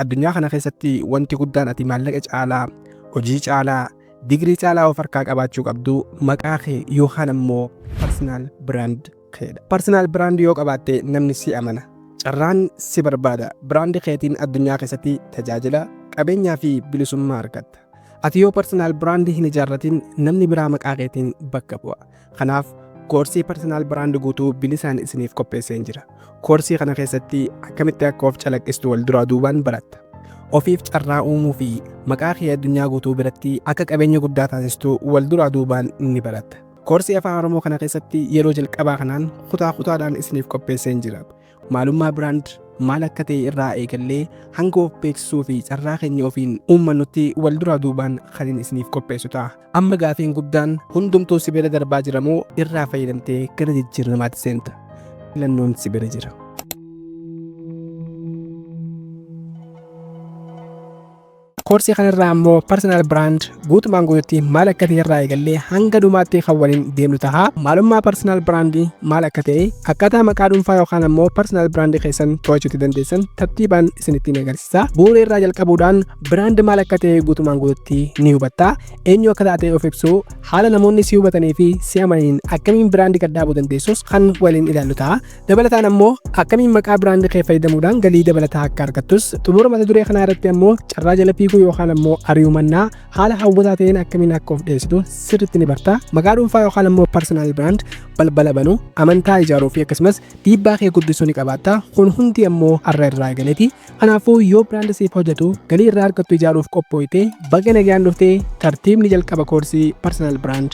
Addunyaa kana keessatti wanti guddaan ati maallaqa caalaa, hojii caalaa, digirii caalaa of harkaa qabaachuu qabdu maqaa kee yookaan ammoo personal brand keedha. Personal brand yoo qabaatte namni si amana. Carraan si barbaada. Brand keetiin addunyaa keessatti tajaajila, qabeenyaa fi bilisummaa argatta. Ati yoo personal brand hin ijaarratin namni biraa maqaa keetiin bakka bu'a. Kanaaf koorsii personal brand guutuu bilisaan isiniif qopheesseen jira. Koorsii kana keessatti akkamitti akka of calaqqistu wal duraa duubaan baratta. Ofiif carraa uumuu fi maqaa kee addunyaa guutuu biratti akka qabeenya guddaa taasistu wal duraa duubaan ni baratta. Koorsii afaan Oromoo kana keessatti yeroo jalqabaa kanaan kutaa kutaadhaan isiniif qopheesseen jira. Maalummaa brand maal akka ta'e irraa eegallee hanga of beeksisuu fi carraa keenya ofiin uummannutti wal duraa duubaan kan inni isiniif qopheessu ta'a. Amma gaafiin guddaan hundumtuu si bira darbaa jira moo irraa fayyadamtee gara jijjiiramaatti seenta? Filannoon si bira jira. Koorsii kanarraa ammoo personal brand guutumaan guututti maal akka ta'e irraa eegallee hanga dhumaatti kan waliin deemnu ta'a. Maalummaa personal brand maal akka ta'e, akkaataa maqaa dhuunfaa yookaan ammoo personal brand keessan to'achuutti dandeessan tartiibaan isinittiin agarsiisa. Bu'uura irraa jalqabuudhaan brand maal akka ta'e guutumaan guututti ni hubatta. Eenyu akka taate of ibsuu, haala namoonni si hubatanii fi si amananiin akkamiin brand gad dhaabuu dandeessus kan waliin ilaallu ta'a. Dabalataan ammoo akkamiin maqaa brand kee fayyadamuudhaan galii dabalataa akka argattus, xumura mata duree kanaa irratti ammoo carraa jala fiiguu yookaan ammoo ari'umannaa haala hawwataa ta'een akkamiin akka of dhiyeessitu sirriitti ni barta. Maqaa dhuunfaa yookaan ammoo personal brand balbala banuu, amantaa ijaaruu fi akkasumas dhiibbaa kee guddisuu ni qabaatta. Kun hundi ammoo har'a irraa eegaleeti. Kanaafuu yoo brand siif hojjetu galii irraa argattu ijaaruuf qophooyte baga nagaan dhuftee tartiibni jalqaba koorsii personal brand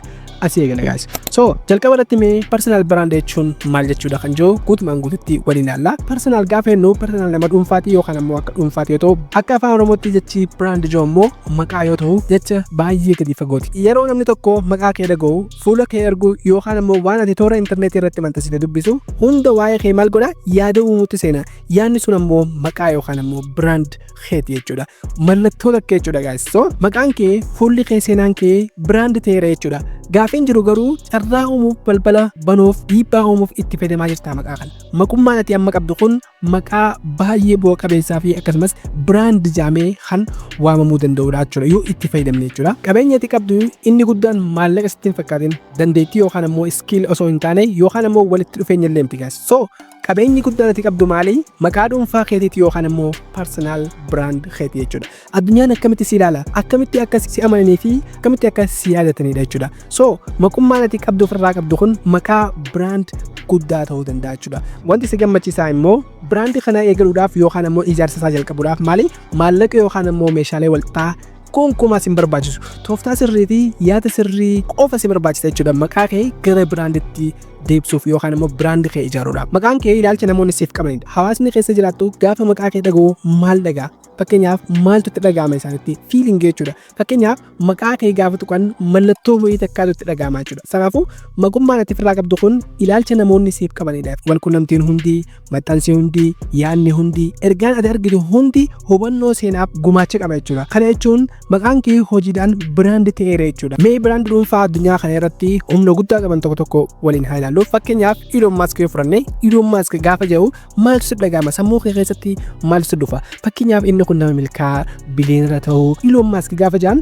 asii eegala guys. So jalqaba irratti mee personal brand jechuun maal jechuudha kan jiru guutumaan guututti waliin ilaalla. Personal gaafa jennu personal nama dhuunfaati yookaan ammoo akka dhuunfaati yoo ta'u, akka afaan Oromootti jechi brand jiru ammoo maqaa yoo ta'u jecha baay'ee gadi fagooti. Yeroo namni tokko maqaa kee dhaga'u, fuula kee argu yookaan ammoo waan ati toora intarneetii irratti maxxansite dubbisu hunda waa'ee kee maal godha yaada uumuutti seena. Yaadni sun ammoo maqaa yookaan ammoo brand keeti jechuudha. Mallattoo takka jechuudha guys. So maqaan kee, fuulli kee, seenaan kee brand ta'eera jechuudha. Gaafiin jiru garuu carraa uumuuf, balbala banuuf, dhiibbaa uumuuf itti fayyadamaa jirta maqaa kana. Maqummaan ati amma qabdu kun maqaa baay'ee bu'a qabeessaa fi akkasumas brand jaamee kan waamamuu danda'udha jechuudha yoo itti fayyadamne jechuudha. Qabeenya ati qabdu inni guddaan maallaqa sitti hin fakkaatin, dandeettii yookaan ammoo skill osoo hin taane yookaan ammoo walitti dhufeenya illee miti guys. So qabeenyi guddaan ati qabdu maali? Maqaa dhuunfaa keetiiti yookaan ammoo personal brand keeti jechuudha. Addunyaan akkamitti si ilaala? Akkamitti akka si amananii fi akkamitti akka si yaadatanidha jechuudha. So maqummaan ati qabdu ofirraa qabdu kun maqaa brand guddaa ta'uu danda'a jechuudha. Wanti si gammachiisaa immoo brand kana eegaluudhaaf yookaan ammoo ijaarsa isaa jalqabuudhaaf maali? Maallaqa yookaan ammoo meeshaalee walxaxaa gonkumaa si hin barbaachisu. Tooftaa sirrii fi yaada sirrii qofa si barbaachisa jechuudha. Maqaa kee gara branditti deebisuuf yookaan immoo brand kee ijaaruudhaaf. Maqaan kee ilaalcha namoonni siif qabanidha. Hawaasni keessa jiraattu gaafa maqaa kee dhaga'u maal dhaga'a? Fakkeenyaaf maaltu itti dhaga'ama isaanitti? Feeling jechuudha. Fakkeenyaaf maqaa kee gaafa tuqan mallattoo wayii takkaatu itti dhaga'ama jechuudha. Kanaafuu maqummaan ati ofirraa qabdu kun ilaalcha namoonni siif qabanidha. Walqunnamtiin hundi, maxxansi hundi, yaadni hundi, ergaan ati argitu hundi hubannoo seenaaf gumaacha qaba jechuudha. Kana jechuun maqaan kee hojiidhaan brand ta'eera jechuudha. Mee brand dhuunfaa addunyaa kana irratti humna guddaa qaban tokko tokko waliin haa ilaallu. Fakkeenyaaf Elon Musk yoo fudhanne, Elon Musk gaafa jedhu maaltu si dhaga'ama? Sammuu kee keessatti maaltu si dhufa? Fakkeenyaaf inni kun nama milkaa'aa biliyeenara ta'uu Elon Musk gaafa jedhan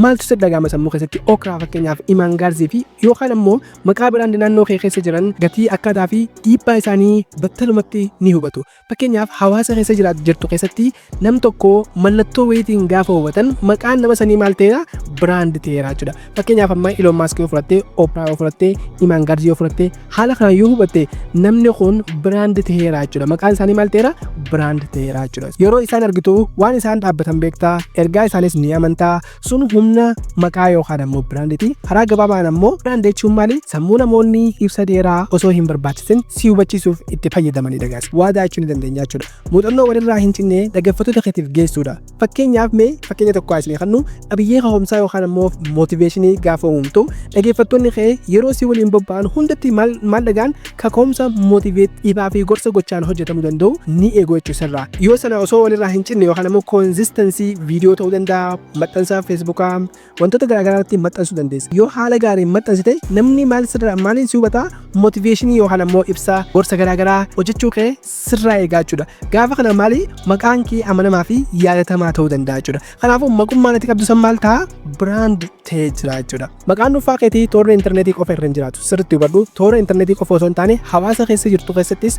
maaltu si dhaga'ama sammuu keessatti? Oprah fakkeenyaaf Iman Gadzhi fi yookaan ammoo maqaa brand naannoo kee keessa jiran gatii akkaataa fi dhiibbaa isaanii battalumatti ni hubatu. Fakkeenyaaf hawaasa keessa jirtu keessatti nam tokko mallattoo wayiitiin gaafa hubatan maqaan nama sanii maal ta'eera? Brand ta'eera jechuudha. Fakkeenyaaf amma Elon Musk yoo fudhatte, Oprah yoo fudhatte, Iman Gadzhi yoo fudhatte, haala kanaan yoo hubatte namni kun brand ta'eera jechuudha. Maqaan isaanii maal ta'eera? Brand ta'eera jechuudha. Yeroo isaan argitu waan isaan dhaabbatan beektaa, ergaa isaanis ni amantaa, sun humna maqaa yookaan ammoo brandiiti. Karaa gabaabaan ammoo brand jechuun maali? Sammuu namoonni ibsa dheeraa osoo hin barbaachisin si hubachiisuuf itti fayyadamanidha guys. Waadaa jechuu ni dandeenya jechuudha. Muuxannoo walirraa hin cinne dhaggeeffattoota keetiif geessuudha. Fakkeenyaaf mee fakkeenya tokko haa isinii kennu, qabiyyee kaka'umsaa Yookaan ammoo motivationii gaafa uumtu, dhaggeeffattoonni kee yeroo si waliin bobba'an hundatti maal maal dhagaan? Kaka'umsa, motivate, ifaa fi gorsa gochaan hojjetamuu danda'u ni eegu jechuu sirraa. Yoo sana osoo walirraa hin cinne yookaan ammoo consistency viidiyoo ta'uu danda'a, maxxansa Facebookaa, wantoota garaagaraatti maxxansuu dandeessa. Yoo haala gaariin maxxansite, namni maal sirraa, maaliin si hubataa? Motivationii yookaan ammoo ibsaa gorsa garaagaraa hojjechuu kee sirraa eegaa jechuudha. Gaafa kana maali, maqaan kee amanamaa fi yaadatamaa ta'uu danda'a jechuudha. Kanaafuu maqummaan ati qabdu san maal ta'a? Brand ta'ee jira jechuudha. Maqaan dhuunfaa keetii toora intarneetii qofa irra hin jiraatu. Sirriitti hubadhu, toora intarneetii qofa osoo hin taane hawaasa keessa jirtu keessattis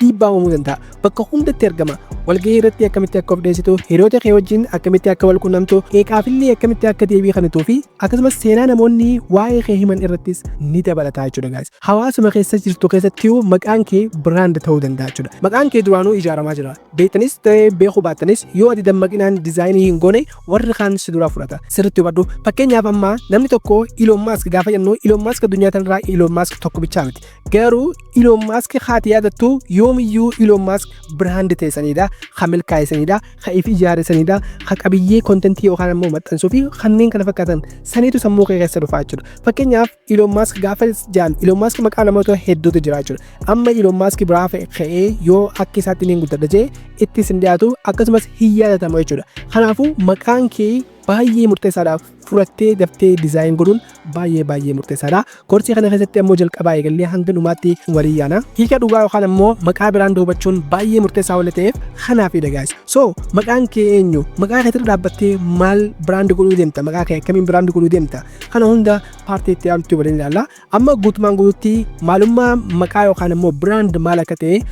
dhiibbaa uumuu danda'a. Bakka hundatti argama. Walgahii irratti akkamitti akka of dhiyeessitu, hiriyoota kee wajjin akkamitti akka wal quunnamtu, qeeqaafillee akkamitti akka deebii kennituu fi akkasumas seenaa namoonni waa'ee kee himan irrattis ni dabalata jechuudha, guys. Hawaasuma keessa jirtu keessatti maqaan kee brand ta'uu danda'a jechuudha. Maqaan kee duraanuu ijaaramaa jira. Beektanis ta'ee beekuu baattanis, yoo ati dammaqinaan designii hin goone, warri kaan si duraa fudhata. Sirriitti hubadhu. Fakkeenyaaf, amma namni tokko Elon Musk gaafa jennu, Elon Musk addunyaa kanarraa Elon Musk tokko bichaa miti. Garuu Elon Musk haati yaadattu yoomiyyuu Elon Musk brand ta'e, ka milkaa'e, ka if ijaare sanidha, ka qabiyyee contentii yookaan ammoo maxxansuu fi kanneen kana fakkaatan saniitu sammuu kee keessa dhufaa jechuudha. Fakkeenyaaf, Elon Musk gaafa jaan, Elon Musk maqaa namoota hedduutu jira jechuudha. Amma Elon Musk biraa ka'ee yoo akka isaatti ni guddadha jee itti sin dhiyaatu, akkasumas hin yaadatamu jechuudha. Kanaafuu maqaan kee baay'ee murteessaadha. Furattee daftee design godhuun baay'ee baay'ee murteessaadha. Koorsii kana keessatti ammoo jalqabaa eegallee hanga dhumaatti walii yaana. Hiika dhugaa yookaan ammoo maqaa biraan hubachuun baay'ee murteessaa waan ta'eef kanaafidha, guys. So maqaan kee eenyu? Maqaa keetirra dhaabbattee maal brand godhuu deemta? Maqaa kee akkamiin brand godhuu deemta? Kana hunda partii itti aanutti waliin ilaalla. Amma guutumaan guututti maalummaa maqaa yookaan ammoo brand maal akka ta'e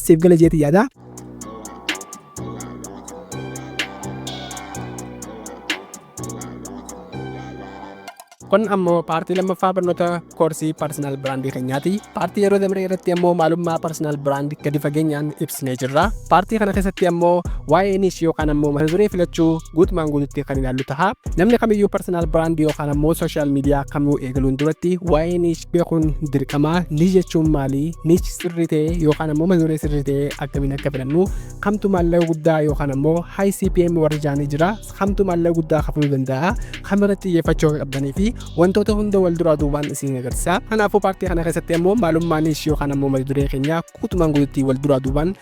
siif gala jeeti yaada. Kun ammoo partii lammaffaa barnoota koorsii personal brandii keenyaati. Partii yeroo dabre irratti ammoo maalummaa personal brandii gadi fageenyaan ibsinee jirra. Partii kana keessatti ammoo waa'ee niche yookaan ammoo mata duree filachuu guutumaan guututti kan ilaallu ta'a. Namni kamiyyuu personal brandii yookaan ammoo social media kamuu eegaluun duratti waa'ee niche beekuun dirqama. Niche jechuun maali? Niche sirrii ta'e yookaan ammoo mata duree sirrii ta'e akkamiin akka filannu, kamtu maallaqa guddaa yookaan ammoo high CPM warri jaanii jira, kamtu maallaqa guddaa kafaluu danda'a, kamirratti xiyyeeffachuu akka qabdanii fi wantoota hunda wal duraa duubaan isin agarsiisa. Kanaafuu partii kana keessatti ammoo maalummaa niche yookaan ammoo mata duree keenya guutumaan guututti wal duraa duubaan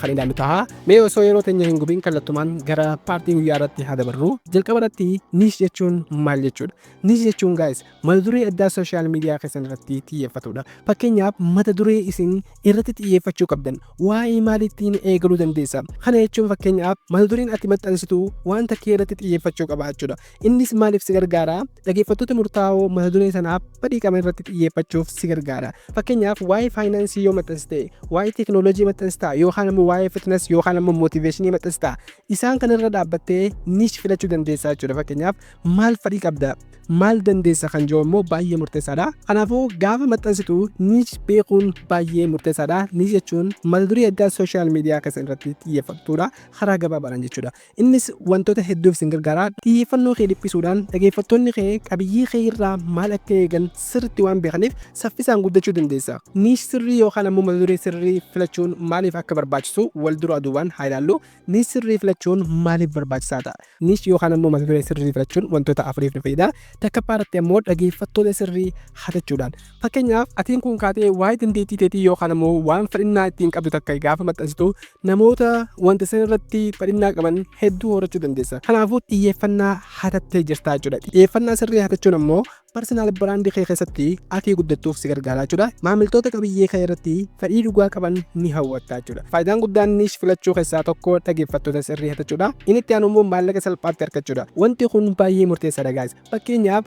kan ilaallu ta'a. Mee osoo yeroo teenya hin gubiin kallattumaan gara partii guyyaa irratti haa dabarru. Jalqaba irratti niche jechuun maal jechuudha? Niche jechuun, guys, mata duree addaa social media keessan irratti xiyyeeffatudha. Fakkeenyaaf, mata duree isin irratti xiyyeeffachuu qabdan waa'ee maaliittiin eegaluu dandeessa? Kana jechuun, fakkeenyaaf, mata dureen ati maxxansitu wanta kee irratti xiyyeeffachuu qaba jechuudha. Innis maaliif si gargaara? Dhaggeeffattoota murtaa'oo mata duree sanaaf fedhii qaban irratti xiyyeeffachuuf si gargaara. Fakkeenyaaf, waa'ee financeii yoo maxxansite, waa'ee teekinooloojii maxxansita, yookaan immoo waa'ee fitness yookaan immoo motivationii maxxansita. Isaan kanarra dhaabbattee niche filachuu dandeessa jechuudha. Fakkeenyaaf, maal fedhii qabda? Maal dandeessa kan jiru immoo baay'ee murteessaadha. Kanaafuu gaafa maxxansitu niche beekuun baay'ee murteessaadha. Niche jechuun mata duree addaa social media keessan irratti xiyyeeffatudha. Karaa gabaabaadhaan jechuudha. Innis wantoota hedduuf isin gargaara. Xiyyeeffannoo kee dhiphisuudhaan dhaggeeffattoonni kee qabiyyee kee irraa maal akka eegan sirriitti waan beekaniif saffisaan guddachuu dandeessa. Niche sirrii yookaan ammoo mata duree sirrii filachuun maaliif akka barbaachisu wal duraa duubaan haa ilaallu. Niche sirrii filachuun maaliif barbaachisaa ta'a? Niche yookaan ammoo mata duree sirrii filachuun wantoota afuriif nu fayyada. Takkaffaa irratti ammoo dhaggeeffattoota sirrii hatachuudhaan. Fakkeenyaaf, atiin kun kaatee waa'ee dandeettii teetii yookaan ammoo waan fedhinnaa ittiin qabdu takka gaafa maxxansitu, namoota wanta san irratti fedhinnaa qaban hedduu horachuu dandeessa. Kanaafuu xiyyeeffannaa hatattee jirta jechuudha. Xiyyeeffannaa sirrii hatachuun ammoo personal brandii kee keessatti ati guddattuuf si gargaara jechuudha. Maamiltoota qabiyyee kee irratti fedhii dhugaa qaban ni hawwatta jechuudha. Faayidaan guddaan niche filachuu keessaa tokko dhaggeeffattoota sirrii hatachuudha. Inni itti aanu immoo maallaqa salphaatti argachuudha. Wanti kun baay'ee murteessaadha, guys. Fakkeenyaaf,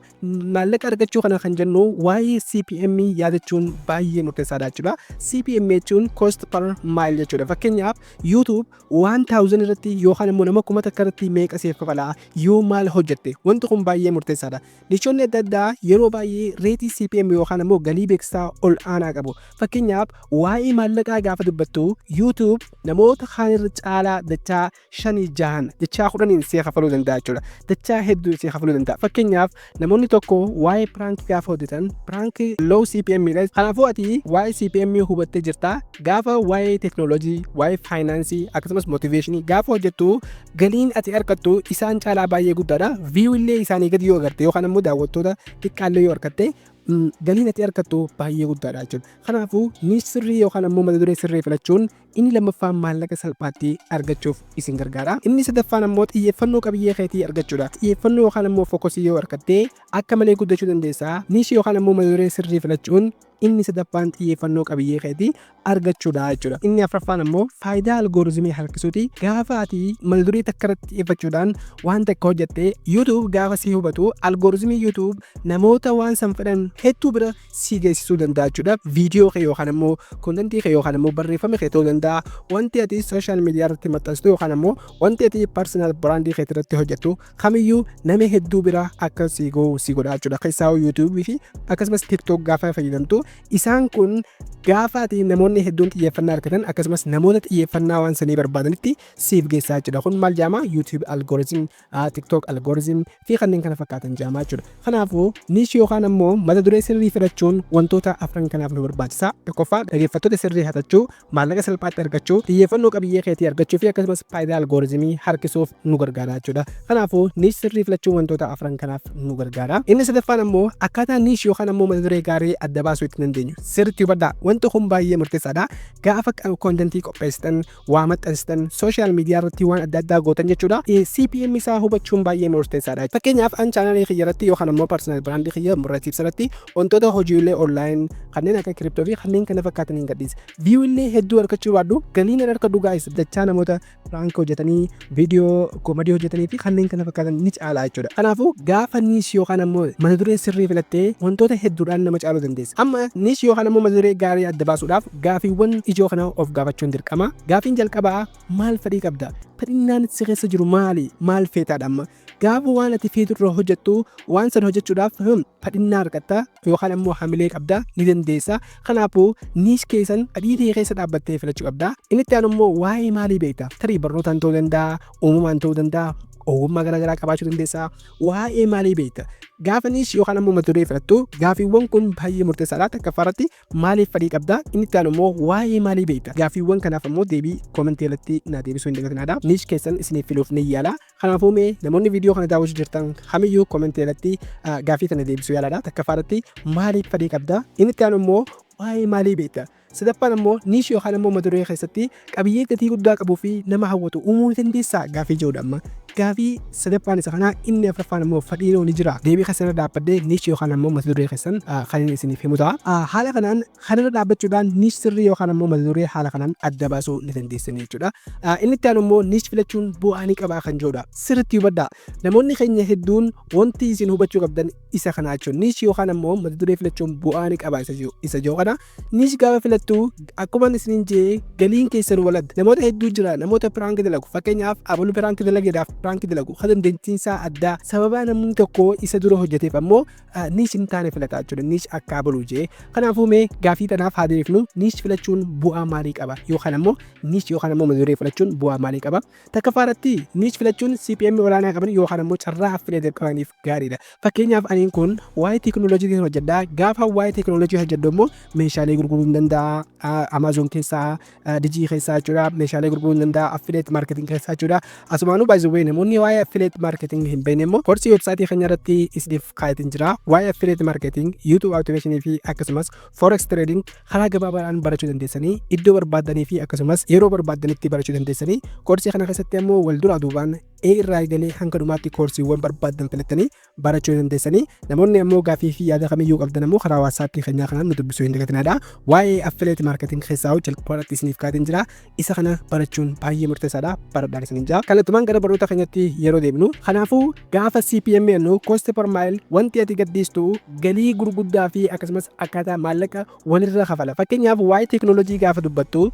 maallaqa argachuu kana kan jennu waa'ee CPM yaadachuun baay'ee murteessaadha jechuudha. CPM jechuun cost per mille jechuudha. Fakkeenyaaf, YouTube 1000 irratti yookaan immoo nama 1000 irratti meeqa siif kafalaa yoo maal hojjette? Wanti kun baay'ee murteessaadha. Nicheonni adda addaa yeroo baay'ee rate CPM yookaan ammoo galii beeksisaa ol aanaa qabu. Fakkeenyaaf, waa'ee maallaqaa gaafa dubbattu YouTube namoota kaan irra caalaa dachaa shanii, jahan, dachaa 10n see kafaluu danda'a jechuudha. Dachaa hedduu see kafaluu danda'a. Fakkeenyaaf, namoonni tokko waa'ee prank gaafa hojjetan prank low CPM dha. Kanaafuu ati waa'ee CPM hubattee jirta. Gaafa waa'ee teeknooloojii, waa'ee faayinaansii, akkasumas motivationii gaafa hojjettu galiin ati argattu isaan caalaa baay'ee guddaadha. View illee isaanii gadi yoo agarte yookaan ammoo daawwattoota xiqqaallee yoo argatte galiin ati argattu baay'ee guddaadha jechuudha. Kanaafuu niche sirrii yookaan ammoo mata duree sirrii filachuun inni lammaffaan maallaqa salphaatti argachuuf isin gargaara. Inni sadaffaan ammoo xiyyeeffannoo qabiyyee keetii argachuudha. Xiyyeeffannoo yookaan ammoo focusii yoo argatte akka malee guddachuu dandeessa. Niche yookaan ammoo mata duree sirrii filachuun inni sadaffaan xiyyeeffannoo qabiyyee keetii argachuudha jechuudha. Inni afuraffaan ammoo faayidaa algorithmii harkisuuti. Gaafa ati mata duree takka irratti xiyyeeffachuudhaan waan takka hojjette, YouTube gaafa si hubatu algorithmii YouTube namoota waan san fedhan hedduu bira si geessisuu danda'a jechuudha. Viidiyoo kee yookaan ammoo contentii kee yookaan ammoo barreeffama kee ta'uu danda'a. Wanti ati social media irratti maxxansitu yookaan ammoo wanti ati personal brandii kee irratti hojjettu kamiyyuu nama hedduu bira akka si gahu si godha jechuudha. Keessaa YouTube fi akkasumas TikTok gaafa fayyadamtu isaan kun gaafa ati namoonni hedduun xiyyeeffannaa argatan akkasumas namoota xiyyeeffannaa waan sanii barbaadanitti siif geessaa jechuudha. Kun maal jedhama? YouTube algorithm, TikTok algorithm fi kanneen kana fakkaatan jedhama jechuudha. Kanaafuu niche yookaan ammoo mata duree sirrii filachuun wantoota afran kanaaf nu barbaachisa. Tokkoffaa, dhaggeeffattoota sirrii hatachuu, maallaqa salphaatti argachuu, xiyyeeffannoo qabiyyee keetii argachuu fi akkasumas faayidaa algorithmii harkisuuf nu gargaara jechuudha. Kanaafuu niche sirrii filachuun wantoota afran kanaaf nu gargaara. Inni sadaffaan ammoo akkaataa niche yookaan ammoo mata duree gaarii adda baasuu itti dandeenyu. Sirriitti hubadhaa. Wanti kun baay'ee murteessaadha. Gaafa contentii qopheessitan, waa maxxansitan, social media irratti waan adda addaa gootan jechuudha. CPM isaa hubachuun baay'ee murteessaadha. Fakkeenyaaf, an channelii kiyya irratti yookaan ammoo personal brandii kiyya murteessiif irratti wantoota hojiilee online kanneen akka crypto fi kanneen kana fakkaatan hin gadhiisa. View illee hedduu argachuu baadhu galiin an argadhu gaa'is dachaa namoota prank hojjetanii, viidiyoo comedy hojjetanii fi kanneen kana fakkaatan ni caala jechuudha. Kanaafuu gaafa niche yookaan ammoo mata duree sirrii filattee wantoota hedduudhaan nama caaluu dandeessa. Amma niche yookaan ammoo mata duree gaarii adda baasuudhaaf gaafiiwwan ijoo kana of gaafachuun dirqama. Gaafiin jalqabaa, maal fedhii qabda? Fedhinnaan si keessa jiru maali? Maal feetaadha amma? Gaafa waan ati feetu irra hojjettu waan sana hojjechuudhaaf fedhinnaa argatta yookaan ammoo hamilee qabda, ni dandeessa. Kanaafuu niche keessan fedhii ta'e keessa dhaabbattee filachuu qabda. Inni itti aanu immoo waa'ee maalii beekta? Tarii barnootaan ta'uu danda'a, uumamaan ta'uu danda'a, ogummaa garaagaraa qabaachuu dandeessa. Waa'ee maalii beekta? Gaafa niche yookaan ammoo mata duree filattu gaafiiwwan kun baay'ee murteessaadha. Takkaffaa irratti maaliif fedhii qabda? Inni itti aanu immoo waa'ee maalii beekta? Gaafiiwwan kanaaf ammoo deebii commentii irratti na deebisuu hin dagatinaa. Niche keessan isiniif filuuf ni yaala. Kanaafuu mee namoonni viidiyoo kana daawwachuu jirtan kamiyyuu commentii irratti gaafii kana deebisuu yaalaadha. Takkaffaa irratti maaliif fedhii qabda? Inni itti aanu immoo waa'ee maalii beekta? Sadaffaan ammoo niche yookaan ammoo mata duree keessatti qabiyyee gatii guddaa qabuu fi nama hawwatu uumuu ni dandeessaa gaafii jedhudha amma. Gaafii sadaffaan isa kanaa. Inni afuraffaan ammoo fedhiin ni jira. Deebii keessan irra dhaabbadhee niche yookaan ammoo mata duree keessan kan inni isiniif himu ta'a. Haala kanaan kanarra dhaabbachuudhaan niche sirrii yookaan ammoo mata duree haala kanaan adda baasuu ni dandeessanii jechuudha. Inni itti aanu immoo niche filachuun bu'aa ni qabaa kan jedhudha. Sirriitti hubadhaa. Namoonni keenya hedduun wanti isin hubachuu qabdan isa kana jechuudha. Niche yookaan ammoo mata duree filachuun bu'aa ni qaba isa jiru kana. Niche gaafa filattu akkuma isiniin jee galiin keessan waladda. Namoota hedduu jira, namoota prank dalagu. Fakkeenyaaf, abalu prank dalageedhaaf prank dalagu. Kan dandeettiin isaa addaa sababa namni tokko isa dura hojjeteef ammoo niche hin taane filata jechuudha. Niche akka abaluu jee. Kanaafuu mee gaafii tanaaf haa deebifnu: niche filachuun bu'aa maalii qaba? Yookaan ammoo niche yookaan ammoo mata duree filachuun bu'aa maalii qaba? Takkaffaa irratti niche filachuun CPM olaanaa qaban yookaan ammoo carraa affiliate qabaniif gaariidha. Fakkeenyaaf, aniin kun waa'ee teekinooloojiitiin hojjedha. Gaafa waa'ee teekinooloojii hojjedhu immoo meeshaalee gurguruu hin danda'a. Amazon keessaa, Dijii keessaa jechuudha. Meeshaalee gurguruu hin danda'a. Affiliate marketing keessaa jechuudha. Asumaanuu baay'ee namoonni waa'ee affiliate marketing hin beekne immoo koorsii websiteii keenya irratti isiniif kaayatiin jira. Waa'ee affiliate marketing, YouTube automation fi akkasumas forex trading karaa gabaabaadhaan barachuu dandeessanii, iddoo barbaaddanii fi akkasumas yeroo barbaaddanitti barachuu dandeessanii. Koorsii kana keessatti ammoo wal duraa duubaan A irraa eegalee hanga dhumaatti koorsiiwwan barbaaddan filattanii barachuu dandeessanii. Namoonni ammoo gaafii fi yaada kamiyyuu qabdan ammoo karaa WhatsAppii keenyaa kanaan nu dubbisuu hin dagatinaadha. Waa'ee affiliate marketing keessaa jalqaba irratti isiniif kaatiin jira. Isa kana barachuun baay'ee murteessaadha. Baradhaan isiniin jira. Kallattumaan gara barnoota keenyatti yeroo deebinu, kanaafuu gaafa CPM jennu, cost per mile, wanti ati gadhiistu galii gurguddaa fi akkasumas akkaataa maallaqa walirra kafala. Fakkeenyaaf, waa'ee teekinooloojii gaafa dubbattu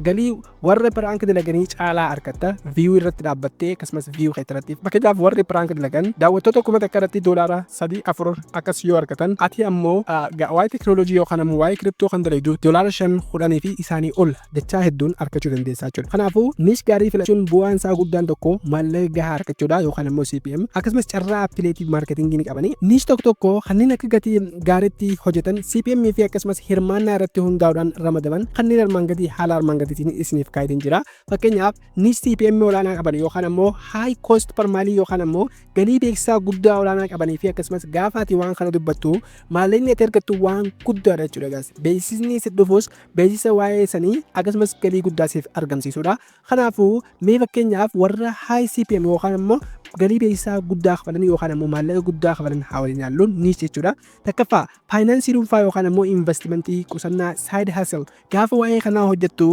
galii warra prank dalaganii caalaa argatta. View irratti dhaabbattee akkasumas akkasumas view irratti. Fakkeenyaaf, warri prank dalagan daawwattoota 1000 irratti $3, 4 akkas yoo argatan, ati ammoo waa'ee teekinooloojii yookaan ammoo waa'ee crypto kan dalagdu $5, 10 fi isaanii ol dachaa hedduun argachuu dandeessaa jechuudha. Kanaafuu niche gaarii filachuun bu'aan isaa guddaan tokko maallaqa gahaa argachuudha yookaan ammoo CPM, akkasumas carraa affiliate marketingii ni qabani. Niche tokko tokko kanneen akka gatii gaariitti hojjetan CPM fi akkasumas hirmaannaa irratti hundaa'uudhaan ramadaman kanneen armaan gadii haala armaan gadiitiin isiniif kaayitiin jira. Fakkeenyaaf, niche CPM olaanaa qaban yookaan ammoo high cost per mile yookaan ammoo galii beeksisaa guddaa olaanaa qabanii fi akkasumas gaafa ati waan kana dubbattu maallaqni ati argattu waan guddaadha jechuudha gaas. Beeksisni si dhufus beeksisa waa'ee sanii akkasumas galii guddaa siif argamsiisudha. Kanaafuu mee fakkeenyaaf warra high CPM yookaan ammoo galii beeksisaa guddaa kafalan yookaan ammoo maallaqa guddaa kafalan haa waliin ilaallu niche jechuudha. Takkaffaa, faayinaansii dhuunfaa yookaan ammoo investimentii, qusannaa, side hustle gaafa waa'ee kanaa hojjettu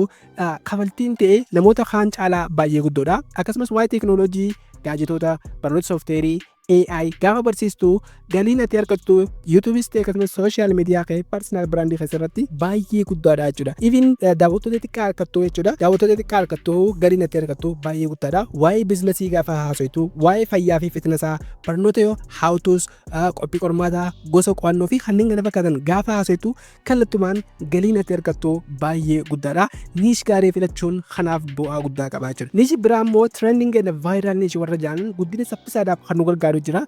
kafaltiin ta'e namoota kaan caalaa baay'ee guddoodha. Akkasumas waa'ee teekinooloojii, gaajetoota, barnoota soofteerii, AI gaafa barsiistu galiin ati argattu YouTubeis ta'e akkasumas social media kee personal brandii keessatti baay'ee guddaadha jechuudha. Even daawwattoota xiqqaa argattu jechuudha. Daawwattoota xiqqaa argattu galiin ati argattu baay'ee guddaadha. Waa'ee businessii gaafa haasoftu, waa'ee fayyaa fi fitnessaa, barnoota yoo how-tos, qophii qormaataa, gosa qo'annoo fi kanneen kana fakkaatan gaafa haasoftu kallattumaan galiin ati argattu baay'ee guddaadha. Niche gaarii filachuun kanaaf bu'aa guddaa qaba jechuudha. Niche biraa immoo trending and viral niche warra jedhan guddina saffisaadhaaf kan nu gargaaru jira.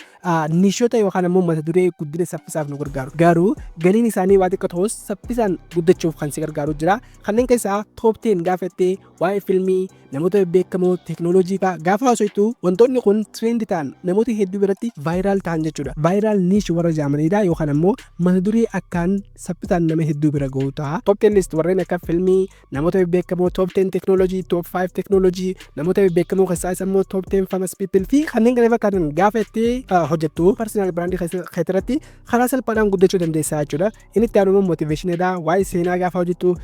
Nicheota yookaan ammoo mata duree guddina saffisaaf nu gargaaru. Garuu galiin isaanii waa xiqqoo ta'us saffisaan guddachuuf kan si gargaaru jira. Kanneen keessaa top 10 gaafa jettee waa'ee filmii, namoota beekamoo, teekinooloojii fa'aa gaafa haasoftu wantoonni kun trend ta'an namoota hedduu biratti viral ta'an jechuudha. Viral niche warra jedhamanidha yookaan ammoo mata duree akkaan saffisaan nama hedduu bira gahu ta'a. Top 10 list warreen akka filmii, namoota beekamoo, top 10 teekinooloojii, top 5 teekinooloojii, namoota beekamoo keessaa isa immoo top 10 famous people fi kanneen kana fakkaatan gaafa itti hojjettu personal brandii keessatti karaa salphaadhaan guddachuu dandeessaa jechuudha. Inni itti aanu immoo motivationiidha. Waa'ee seenaa gaafa hojjettu,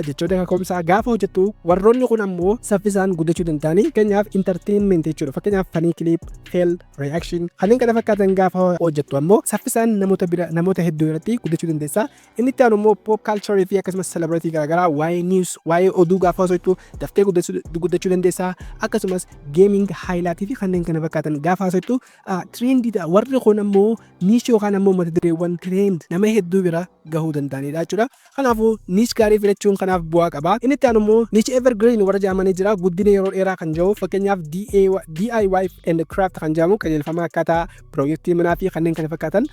jechoota kaka'umsaa gaafa hojjettu warroonni kun ammoo saffisaan guddachuu danda'anii. Fakkeenyaaf, entertainment jechuudha. Fakkeenyaaf, funny clip, fail, reaction kanneen kana fakkaatan gaafa hojjettu ammoo saffisaan namoota bira namoota hedduu irratti guddachuu dandeessa. Inni itti aanu immoo pop culture fi akkasumas celebrity garaagaraa, waa'ee news, waa'ee oduu gaafa hojjettu daftee guddachuu dandeessa. Akkasumas gaming highlight fi kanneen kana fakkaatan gaafa hojjettu trendiidha. Warri kun ammoo niche yookaan ammoo mata dureewwan trend nama hedduu bira gahuu danda'anidha jechuudha. Kanaafuu niche gaarii filachuun kanaaf bu'aa qaba. Inni itti aanu immoo niche evergreen warra jedhamanii jira. Guddina yeroo dheeraa kan jiru, fakkeenyaaf DIY and craft kan jedhamu, qajeelfama akkaataa piroojeektii manaa fi kanneen kana fakkaatan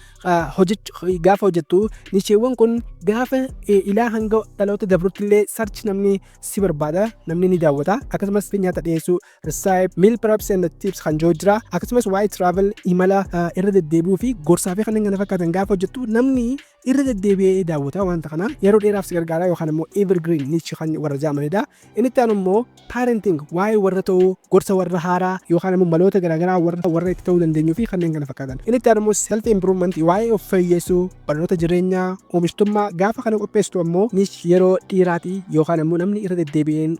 gaafa hojjettu nicheewwan kun gaafa ilaa hanga dhaloota dabrutti illee search namni si barbaada, namni ni daawwata. Akkasumas nyaata dhiyeessuu, recipe, meal preps and tips kan jiru jira. Akkasumas waa'ee travel, imala irra deddeebi'uu fi gorsaa fi kanneen kana fakkaatan gaafa hojjettu namni irra deddeebi'ee daawwata. Wanta kana yeroo dheeraaf si gargaara yookaan immoo evergreen niche kan warra jedhamanidha. Inni itti aanu immoo parenting, waa'ee warra ta'uu, gorsa warra haaraa yookaan immoo maloota garaagaraa warra itti ta'uu dandeenyuu fi kanneen kana fakkaatan. Inni itti aanu immoo self improvement, waa'ee of fooyyessuu, barnoota jireenyaa, oomishtummaa gaafa kana qopheessitu ammoo niche yeroo dheeraati yookaan immoo namni irra deddeebi'een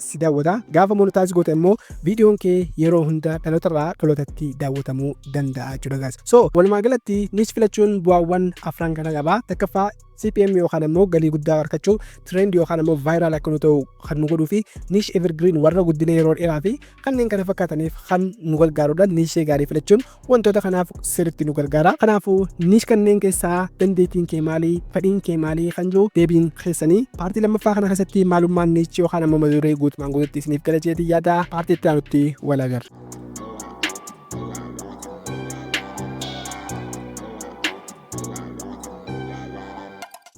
si daawwata. Gaafa monetize goote immoo viidiyoon kee yeroo hunda dhalootarraa dhalootatti daawwatamuu danda'a jechuudha guys. So walumaa galatti niche filachuun bu'aawwan afran kana qaba. Takkaffaa, CPM yookaan immoo galii guddaa argachuu, trend yookaan immoo viral akka nu ta'u kan nu godhuu fi niche evergreen warra guddina yeroo dheeraa fi kanneen kana fakkaataniif kan nu gargaarudha. Niche gaarii filachuun wantoota kanaaf sirriitti nu gargaara. Kanaafuu niche kanneen keessaa dandeettiin kee maalii, fedhiin kee maalii kan jiru deebiin keessanii. Partii lammaffaa kana keessatti maalummaan niche yookaan immoo mata duree guutumaan guututti isiniif gala jeetii yaada. Partii itti aanutti wal agarra.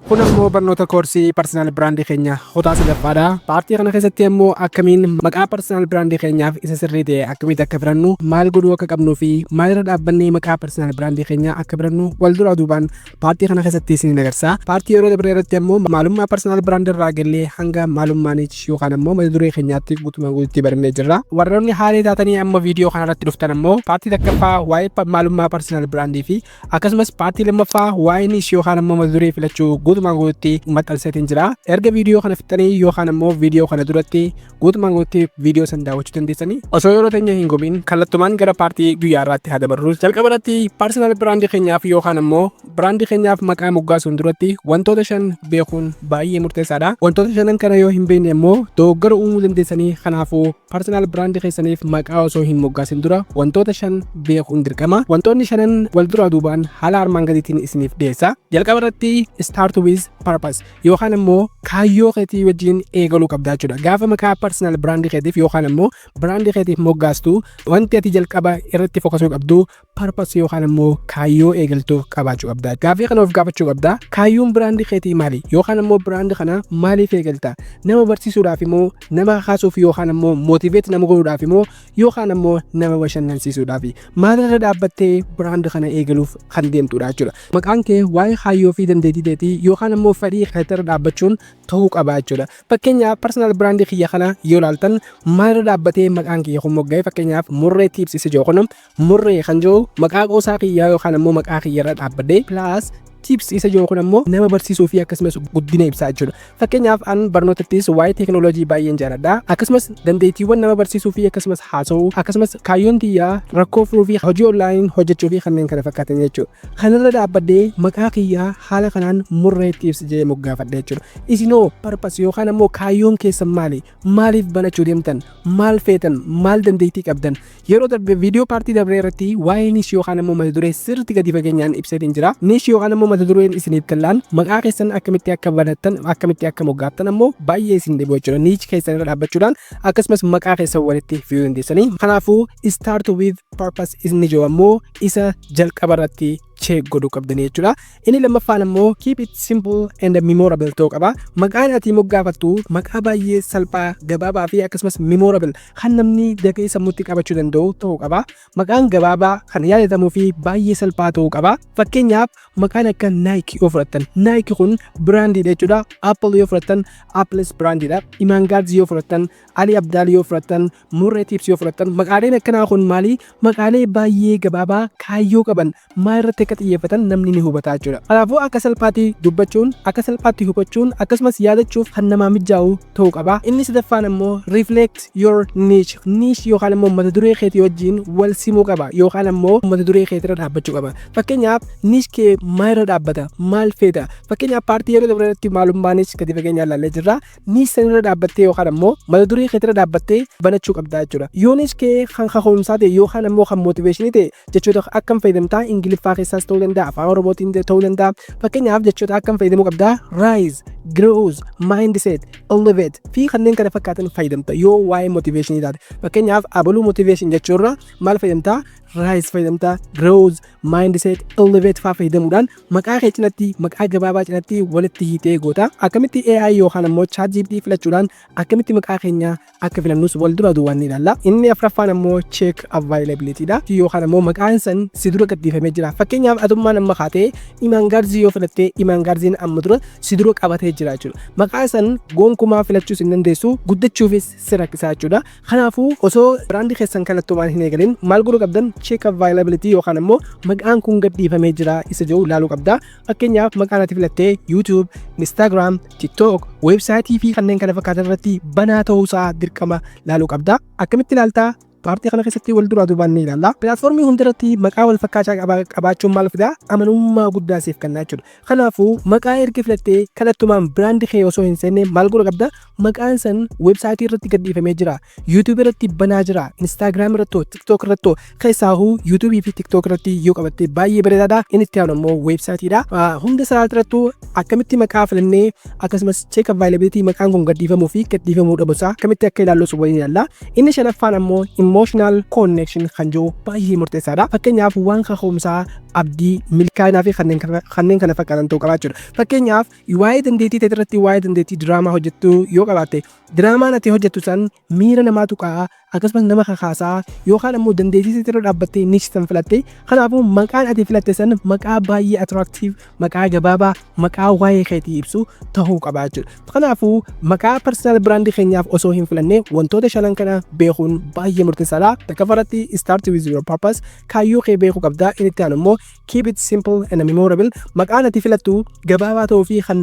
Kun ammoo barnoota koorsii personal brandii keenya kutaa sadaffaadha. Partii kana keessatti ammoo akkamiin maqaa personal brandii keenyaaf isa sirrii ta'e akkamitti akka filannu, maal godhuu akka qabnuu fi maalirra dhaabbannee maqaa personal brandii keenyaa akka filannu wal duraa duubaan partii kana keessatti isin agarsiisa. Partii yeroo dabree irratti ammoo maalummaa personal brandii irraa galee hanga maalummaa niche yookaan ammoo mata duree keenyaatti guutumaan guututti barannee jirra. Warroonni haaraa taatanii amma viidiyoo kana irratti dhuftan ammoo partii takkaffaa waa'ee maalummaa personal brandii fi akkasumas partii lammaffaa waa'ee niche yookaan ammoo mata duree filachuu guutumaan Guutumaan guututti maxxanseetiin jira. Erga viidiyoo kana fixxanii yookaan ammoo viidiyoo kana duratti guutumaan guututti viidiyoo san daawwachuu dandeessanii. Osoo yeroo teenya hin gubiin, kallattumaan gara paartii guyyaa irraatti haa dabarru. Jalqaba irratti personal brandii keenyaaf yookaan ammoo brandii keenyaaf maqaa moggaasuun duratti wantoota shan beekuun baay'ee murteessaadha. Wantoota shanan kana yoo hin beekne immoo dogoggora uumuu dandeessanii. Kanaafuu personal brandii keessaniif maqaa osoo hin moggaasin dura wantoota shan beekuun dirqama. Wantoonni shanan wal duraa duubaan haala armaan gadiitiin isiniif dhiyeessa. Jalqaba irratti start with purpose yookaan immoo kaayyoo keetii wajjin eegaluu qabdaa jechuudha. Gaafa maqaa personal brandii keetiif yookaan immoo brandii keetiif moggaastu, wanti ati jalqaba irratti focusuu qabdu purpose yookaan immoo kaayyoo eegaltuuf qabaachuu qabda. Gaaffii kana of gaafachuu qabda. Kaayyoon brandii keetii maali? Yookaan immoo brandii kana maaliif eegalta? Nama barsiisuudhaaf immoo, nama kakaasuuf yookaan immoo motivate nama godhuudhaaf immoo, yookaan immoo nama bashannansiisuudhaaf? Maalirra dhaabbattee brandii kana eegaluuf kan deemtudha jechuudha. Maqaan kee waa'ee kaayyoo fi dandeettii keetii yookaan immoo fedhii keetirra dhaabbachuun ta'uu qaba jechuudha. Fakkeenyaaf, personal brandii kiyya kana yoo ilaaltan, maalirra dhaabbatee maqaan kiyya kun mogga'e? Fakkeenyaaf, Murree Tips isa jiru kun, Murree kan jiru maqaa qoosaa kiyyaa yookaan immoo maqaa kiyyarra dhaabbadhee, plus tips isa jiru kun ammoo nama barsiisuu fi akkasumas guddina ibsaa jechuudha. Fakkeenyaaf, an barnootattis waa'ee teekinooloojii baay'een jaalladha. Akkasumas dandeettiiwwan nama barsiisuu fi akkasumas haasa'uu, akkasumas kaayyoon tiyyaa rakkoo furuu fi hojii online hojjechuu fi kanneen kana fakkaatan jechuudha. Kanarra dhaabbadhee maqaa kiyyaa haala kanaan Murree Tips jedhee moggaafadhe jechuudha. Isinoo purpose yookaan ammoo kaayyoon keessan maali? Maaliif banachuu deemtan? Maal feetan? Maal dandeettii qabdan? Yeroo darbe viidiyoo paartii dabree irratti waa'ee niche yookaan ammoo mata duree sirriitti gadi fageenyaan ibseetiin jira. Niche yookaan ammoo mata dureen isiniif gallaan maqaa keessan akkamitti akka banattan, akkamitti akka moggaaftan ammoo baay'ee isin dhibu jechuudha. Niche keessan irra dhaabbachuudhaan akkasumas maqaa keessan walitti fiduu dandeessanii. Kanaafuu start with purpose inni jiru ammoo isa jalqaba irratti check godhuu qabdanii jechuudha. Inni lammaffaan ammoo keep it simple and memorable ta'uu qaba. Maqaan ati moggaafattu maqaa baay'ee salphaa, gabaabaa fi akkasumas memorable kan namni dafee sammuutti qabachuu danda'u ta'uu qaba. Maqaan gabaabaa kan yaadatamuu fi baay'ee salphaa ta'uu qaba. Fakkeenyaaf, maqaan akka Nike yoo fudhattan, Nike kun brandiidha jechuudha. Apple yoo fudhattan, Apples brandiidha. Imaan Gaarzi yoo fudhattan, Ali Abdaal yoo fudhattan, Murree Tips yoo fudhattan, maqaaleen akkanaa kun maali? Maqaalee baay'ee gabaabaa kaayyoo qaban, maal irratti akka xiyyeeffatan namni ni hubata jechuudha. Kanaafuu akka salphaatti dubbachuun, akka salphaatti hubachuun, akkasumas yaadachuuf kan namaa mijaa'u ta'uu qaba. Inni sadaffaan ammoo reflect your niche. Niche yookaan ammoo mata duree keetii wajjin wal simuu qaba yookaan ammoo mata duree keetirra dhaabbachuu qaba. Fakkeenyaaf, niche kee maal irra dhaabbata? Maal feeta? Fakkeenyaaf, paartii yeroo dabreetti maalummaa niche gadi fageenyaan ilaallee jirra. Niche sanirra dhaabbattee yookaan ammoo mata duree keetirra dhaabbattee banachuu qabda jechuudha. Yoo niche kee kan kaka'umsaa ta'e yookaan ammoo kan motivationii ta'e, jechoota akkam fayyadamtaa? Ingiliffaa keessaas ta'uu danda'a, Afaan Oromootiin ta'uu danda'a. Fakkeenyaaf, jechoota akkam fayyadamuu qabdaa? Rise, growth, mindset, elevate fi kanneen kana fakkaatan fayyadamta yoo waa'ee motivationii taate. Fakkeenyaaf, abaluu motivation jechuurra maal fayyadamtaa? Rise fayyadamtaa, growth, mindset, elevate faa fayyadamuudhaan maqaa kee cinatti, maqaa gabaabaa cinatti walitti hiitee goota. Akkamitti AI yookaan ammoo ChatGPT filachuudhaan akkamitti maqaa keenya akka filannus wal dura duwwaan ni ilaalla. Inni afuraffaan ammoo check availability dha. Yookaan ammoo maqaan san si dura gadhiifamee jira. Fakkeenyaaf, atummaan amma kaatee Imaan Gaarzii yoo filattee, Imaan Gaarziin amma dura si dura qabatee jira jechuudha. Maqaa san gonkumaa filachuus hin dandeessu, guddachuufis si rakkisaa jechuudha. Kanaafuu osoo brandii keessan kallattumaan hin eegalin maal godhuu qabdan? Check availability yookaan ammoo maqaan kun gadhiifamee jira isa jedhu ilaaluu qabda. Fakkeenyaaf, maqaan ati filattee YouTube, Instagram, TikTok, weebsaayitii fi kanneen kana fakkaatan irratti banaa ta'uusaa dirqama ilaaluu qabda. Akkamitti ilaaltaa? Paartii kana keessatti wal duraa duubaan ni ilaalla. Platformii hundarratti maqaa wal fakkaataa qabaachuun maal fidaa? Amanamummaa guddaa siif kennaa jechuudha. Kanaafuu maqaa erga filattee kallattumaan brandii kee osoo hin seenne maal godhuu qabda? Maqaan san weebsaayitii irratti gadhiifamee jira. YouTube irratti banaa jira. Instagram irratti, TikTok irratti, keessaahuu YouTube fi TikTok irratti yoo qabatte baay'ee bareedaadha. Inni itti aanu immoo weebsaayitiidha. Hunda isaa irrattuu akkamitti maqaa filannee, akkasumas check availability maqaan kun gadhiifamuu fi gadhiifamuu dhabuusaa akkamitti akka ilaallus waliin ilaalla. Inni shanaffaan ammoo emotional connection kan jiru baay'ee murteessaadha. Fakkeenyaaf, waan kaka'umsaa, abdii, milkaa'inaa fi kanneen kana fakkaatan ta'uu qaba jechuudha. Fakkeenyaaf, waa'ee dandeettii ta'e irratti, waa'ee dandeettii diraamaa hojjettu yoo qabaatte, diraamaan ati hojjettu san miira namaa tuqaa, akkasumas nama kakaasaa, yookaan ammoo dandeettii irra dhaabbattee niche san filatte. Kanaafuu maqaan ati filatte san maqaa baay'ee attractive, maqaa gabaabaa, maqaa waa'ee keetii ibsu ta'uu qaba jechuudha. Kanaafuu maqaa personal brandii keenyaaf osoo hin filanne wantoota shanan kana beekuun baay'ee murteessaadha. Tokkoffaarratti start with your purpose, kaayyoo kee beekuu qabda. Inni itti aanu immoo keep it simple and memorable. Maqaan ati filattu gabaabaa ta'uu fi kan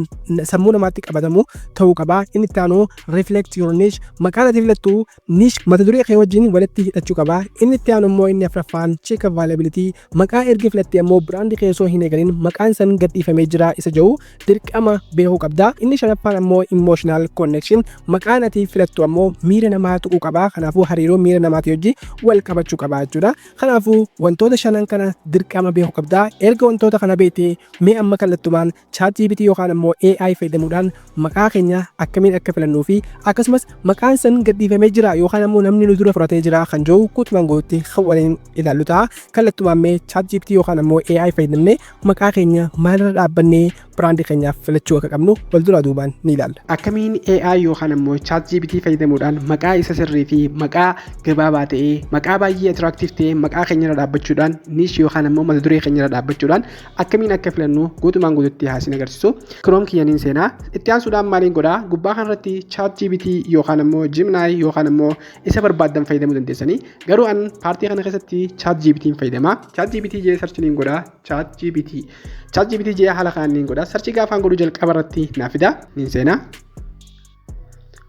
sammuu namaatti qabatamu ta'uu qaba. Inni itti aanu reflect your niche. Maqaan ati filattu niche, mata duree kee wajjin walitti hidhachuu qaba. Inni itti aanu immoo inni afuraffaan check availability. Maqaa erga filatte ammoo brand kee osoo hin eegalin maqaan san gadhiifamee jira isa jedhu dirqama beekuu qabda. Inni shanaffaan ammoo emotional connection. Maqaan ati filattu ammoo miira namaa tuquu qaba. Kanaafuu hariiroo miira namaatii wajjin wal qabachuu qaba jechuudha. Kanaafuu wantoota shanan kana dirqama beekuu qabda. Erga wantoota kana beektee, mee amma kallattumaan ChatGPT yookaan ammoo AI fayyadamuudhaan maqaa keenya akkamiin akka filannuu fi akkasumas maqaan san gadhiifamee jira yookaan ammoo namni nu dura fudhatee jira kan jiru guutumaan guututti kan waliin ilaallu ta'a. Kallattumaan mee ChatGPT yookaan ammoo AI fayyadamnee maqaa keenya maalirra dhaabbannee brand keenyaaf filachuu akka qabnu wal duraa duubaan ni ilaalla. Akkamiin AI yookaan ammoo ChatGPT fayyadamuudhaan maqaa isa sirrii fi maqaa gabaabaa ta'ee, maqaa baay'ee attractive ta'ee, maqaa keenyarra dhaabbachuudhaan, niche yookaan ammoo mata duree keenyarra dhaabbachuudhaan akkamiin akka filannu guutumaan guututti haasin agarsiisu. Chrome kiyyaniin seenaa. Itti aansuudhaan maaliin godhaa? Gubbaa kanarratti ChatGPT yookaan ammoo Gemini yookaan ammoo isa barbaaddan fayyadamuu dandeessanii, garuu an part kana keessatti ChatGPT fayyadama. ChatGPT jee search niin godhaa. ChatGPT, ChatGPT jee haala kanaan niin godhaa. Search gaafaan godhuu jalqaba irratti naa fida, niin seenaa.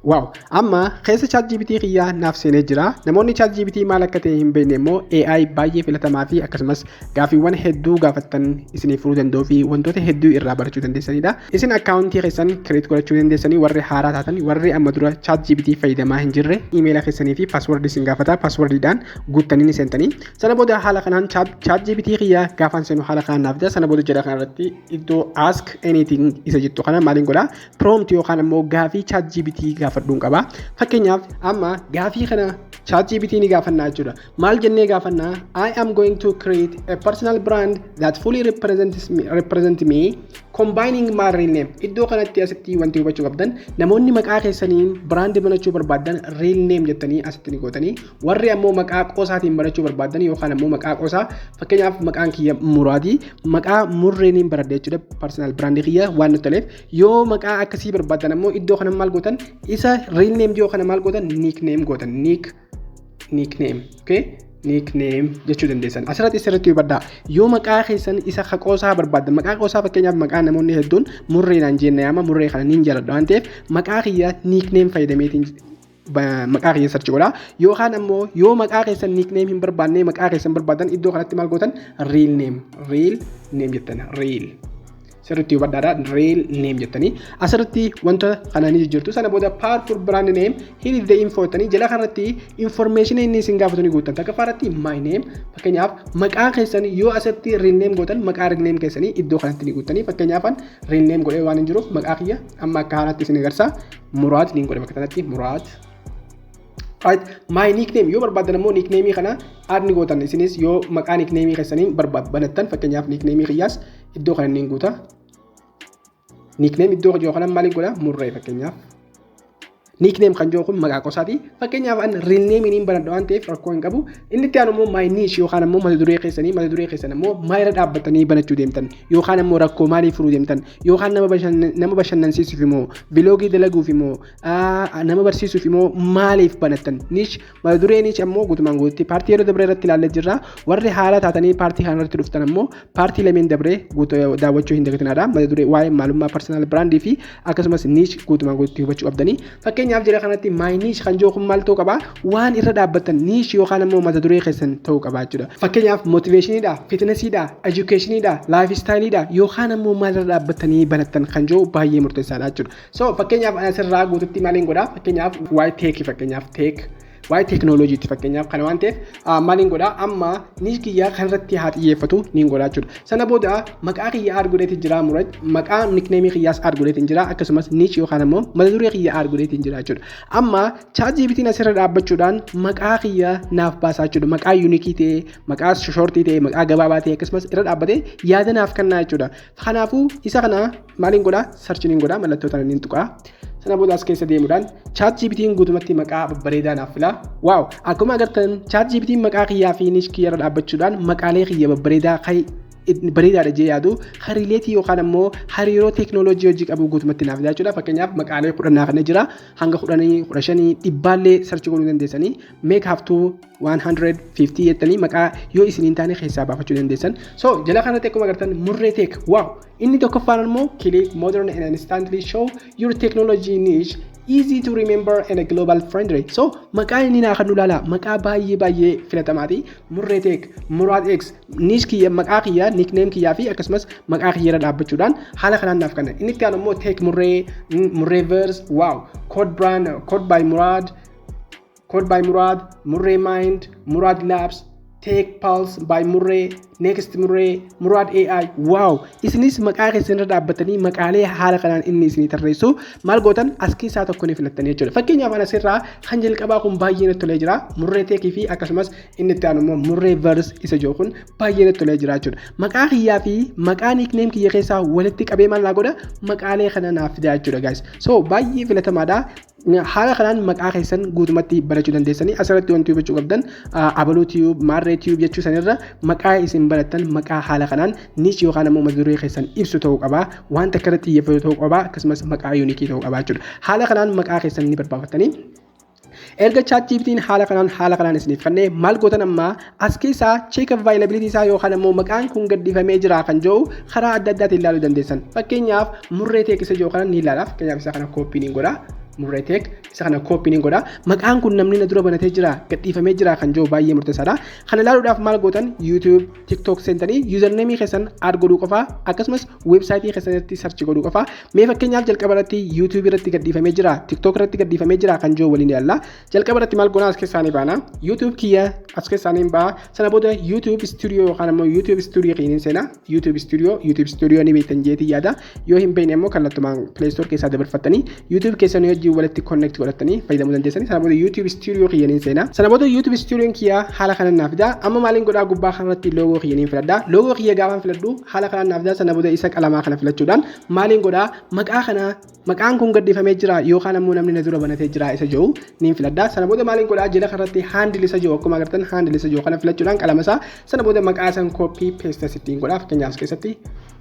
Wow, amma keessa ChatGPT kiyyaa naaf seenee jira. Namoonni ChatGPT maal akka ta'e hin beekne immoo AI baay'ee filatamaa fi akkasumas gaafiiwwan hedduu gaafattan isiniif furuu danda'uu fi wantoota hedduu irraa barachuu dandeessanidha. Isin account keessan create godhachuu dandeessanii warri haaraa taatan. Warri amma dura ChatGPT fayyadamaa hin jirre email keessanii fi password isin gaafata, passwordiidhaan guuttanii ni seentanii. Sana booda haala kanaan ChatGPT kiyyaa gaafaan seenu haala kanaan naaf fida. Sana booda jala kanarratti iddoo "ask anything" isa jettu kana maaliin godhaa? Prompt yookaan immoo gaafii ChatGPT gaafadhuun qaba. Fakkeenyaaf, amma gaafii kana ChatGPT ni gaafannaa jechuudha. Maal jennee gaafannaa? "I am going to create a personal brand that fully represent me, combining my real name." Iddoo kanatti asitti wanti hubachuu qabdan, namoonni maqaa keessaniin brand banachuu barbaadan real name jettanii asitti ni gootanii. Warri ammoo maqaa qoosaatiin banachuu barbaadan yookaan ammoo maqaa qoosaa, fakkeenyaaf maqaan kiyya Muraadii, maqaa murreeniin baradhe jechuudha, personal brand kiyya waan nutti toleef, yoo maqaa akkasii barbaadan ammoo iddoo kana maal gootan? Isa real name yoo kana maal gootan? Nickname gootan. Nickname, okay, nickname jechuu dandeessan. Asirratti sirriitti hubadhaa. Yoo maqaa keessan isa qoosaa barbaaddan, maqaa qoosaa, fakkeenyaaf maqaa namoonni hedduun murreenaan jenne, yaama murree kana niin jaaladha waan ta'eef maqaa kiyya nickname fayyadameetiin maqaa kiyya search godha. Yookaan ammoo yoo maqaa keessan nickname hin barbaanne, maqaa keessan barbaadan, iddoo kanatti maal gootan? Real name, real name jettan. Real, sirriitti hubadhaadha, real name jettanii asirratti wanta kana ni jijjiirtu. Sana booda "powerful brand name, here is the info" jettanii jala kanarratti information inni isin gaafatu ni guuttan. Takka irratti my name, fakkeenyaaf maqaa keessan yoo asirratti real name gootan, maqaa real name keessanii iddoo kanatti ni guuttanii. Fakkeenyaaf real name godhee waan hin jiruuf maqaa kiyya amma akka haaraatti isin agarsiisa, Muraad ni godhe bakka kanatti, Muraad. Right. My nickname yoo barbaadan ammoo nickname kana add ni gootan. Isinis yoo maqaa nickname keessanii banattan, fakkeenyaaf nickname kiyyaas iddoo kana ni guuta. Nickname iddoo jiru kana maaliif godha? Murree fakkeenyaaf. Nickname kan jiru kun maqaa qosaati. Fakkeenyaaf an real name niin banadha waan ta'eef rakkoo hin qabu. Inni itti aanu immoo my niche yookaan ammoo mata duree keessanii. Mata duree keessan ammoo maalirra dhaabbatanii banachuu deemtan, yookaan ammoo rakkoo maalii furuu deemtan, yookaan nama bashannansiisuuf immoo, vlog dalaguuf immoo, nama barsiisuuf immoo, maaliif banattan? Niche, mata duree niche ammoo guutumaan guututti part yeroo dabree irratti ilaallee jirra. Warri haala taatanii part kana irratti dhuftan ammoo part lameen dabree daawwachuu hin dagatinaadha. Mata duree waa'ee maalummaa personal brand fi akkasumas niche guutumaan guututti hubachuu qabdanii. Fakkeenyaaf, jira kanatti my niche kan jiru kun maal ta'uu qaba? Waan irra dhaabbattan niche yookaan ammoo mata duree keessan ta'uu qaba jechuudha. Fakkeenyaaf motivationiidha, fitnessiidha, educationiidha, lifestyleiidha yookaan ammoo maal irra dhaabbattanii banattan kan jiru baay'ee murteessaadha jechuudha. So fakkeenyaaf asirraa guututti maaliin godhaa? Fakkeenyaaf waa'ee tech, fakkeenyaaf tech, waa'ee teeknooloojiitti fakkeenyaaf kana waan ta'eef maaliin godhaa? Amma niche kiyyaa kanarratti haa xiyyeeffatu niin godhaa jechuudha. Sana booda maqaa kiyya add godheetiin jira, Murad, maqaa nickname kiyyaas add godheetiin jira, akkasumas niche yookaan ammoo mata duree kiyya add godheetiin jira jechuudha. Amma ChatGPT'n asirra dhaabbachuudhaan maqaa kiyya naaf baasaa jechuudha. Maqaa unique ta'e, maqaa short ta'e, maqaa gabaabaa ta'e, akkasumas irra dhaabbatee yaada naaf kennaa jechuudha. Kanaafuu isa kana maaliin godhaa? Search niin godhaa, mallattoo tana niin tuqaa. Sana booda as keessa deemuudhaan ChatGPT'n guutumatti maqaa babbareedaa naaf fila. Wow, akkuma agartan ChatGPT'n maqaa kiyyaa fi niche kiyya irra dhaabbachuudhaan maqaalee kiyya babbareedaa kan bareedaadha jee yaadu, hariileetii yookaan ammoo hariiroo teeknooloojii hojii qabu guutumatti naaf jechuudha. Fakkeenyaaf, maqaalee 10 kana jira. Hanga 10, 15, dhibbaallee search godhuu dandeessanii, make up to 150 jettanii maqaa yoo isiniin taane keessaa baafachuu dandeessan. So jala kanatti akkuma agartan Murree Tech, wow! Inni tokkoffaan immoo click modern and instantly show your technology niche, easy to remember and a global friendly. So maqaa inni naa kan ilaala, maqaa baay'ee baay'ee filatamaati. Murree Tech, Muraad X, niche kiyya, maqaa kiyya, nickname kiyyaa fi akkasumas maqaa kiyya irra dhaabbachuudhaan haala kanaan naaf kenna. Inni itti aanu immoo Tech Murree, Murree Verse, wow, Code Brand, Code by Murad, Code by Murad, Murree Mind, Murad Labs, Tech Pulse by Murree, Next Murree, Murad AI, wow! Isinis maqaa keessan irra dhaabbatanii maqaalee haala kanaan inni isinii tarreessu maal gootan? As keessaa tokko ni filattanii jechuudha. Fakkeenyaaf, ana asirraa kan jalqabaa kun baay'ee natti tolee jira. Murree Techii fi akkasumas inni itti aanu immoo Murree Verse isa jiru kun baay'ee natti tolee jira jechuudha. Maqaa kiyyaa fi maqaa nickname kiyya keessaa walitti qabee maal naa godha? Maqaalee kana naaf fida jechuudha, guys. So baay'ee filatamaadha. Haala kanaan maqaa keessan guutumatti barachuu dandeessanii. Asirratti wanti hubachuu qabdan, Abaluu Tube, Maarree Tube jechuu sanirra maqaa isin barattan maqaa haala kanaan niche yookaan ammoo mata duree keessan ibsu ta'uu qaba, wanta akka irratti xiyyeeffatu ta'uu qaba, akkasumas maqaa unique ta'uu qaba jechuudha. Haala kanaan maqaa keessan ni barbaafatanii. Erga ChatGPT'n haala kanaan isiniif kennee maal gootan? Ammaa as keessaa check availability isaa yookaan ammoo maqaan kun gaddifamee jira kan jiru karaa adda addaatiin ilaaluu dandeessan. Fakkeenyaaf, Murree Tech isa jiru kana ni ilaala. Fakkeenyaaf, isa kana copy ni godha. Murree Tech isa kana copy ni godha. Maqaan kun namni na dura banatee jira, gadhiifamee jira kan jiru baay'ee murteessaadha. Kana ilaaluudhaaf maal gootan? YouTube, TikTok seentanii username keessan add godhuu qofa, akkasumas weebsaayitii keessanitti search godhuu qofa. Mee fakkeenyaaf, jalqaba irratti YouTube irratti gadhiifamee jira, TikTok irratti gadhiifamee jira kan jiru waliin ilaalla. Jalqaba irratti maal goona? As keessaa ni baana. YouTube kiyya as keessaa ni ba'a. Sana booda YouTube Studio yookaan ammoo YouTube Studio kiyya seena. YouTube Studio, YouTube Studio ni beektan jeetii yaada. Yoo hin beekne immoo kallattumaan Play Store keessaa dabarfattanii YouTube keessan wajjin walitti connect godhattanii fayyadamuu dandeessanii. Sana booda YouTube Studio kiyya ni seena. Sana booda YouTube Studio kiyya haala kanaan naaf fida. Amma maaliin godhaa? Gubbaa kanarratti loogoo kiyya ni filadha. Loogoo kiyya gaafan filadhu haala kanaan naaf fida. Sana booda isa qalamaa kana filachuudhaan maaliin godhaa? Maqaa kana, maqaan kun gaddifamee jira yookaan ammoo namni na dura banatee jira isa jiru ni filadha. Sana booda maaliin godhaa? Jala kanarratti handle isa jiru, akkuma agartan handle isa jiru kana filachuudhaan qalama isaa, sana booda maqaa san copy paste asittiin godhaa. Fakkeenyaaf, as keessatti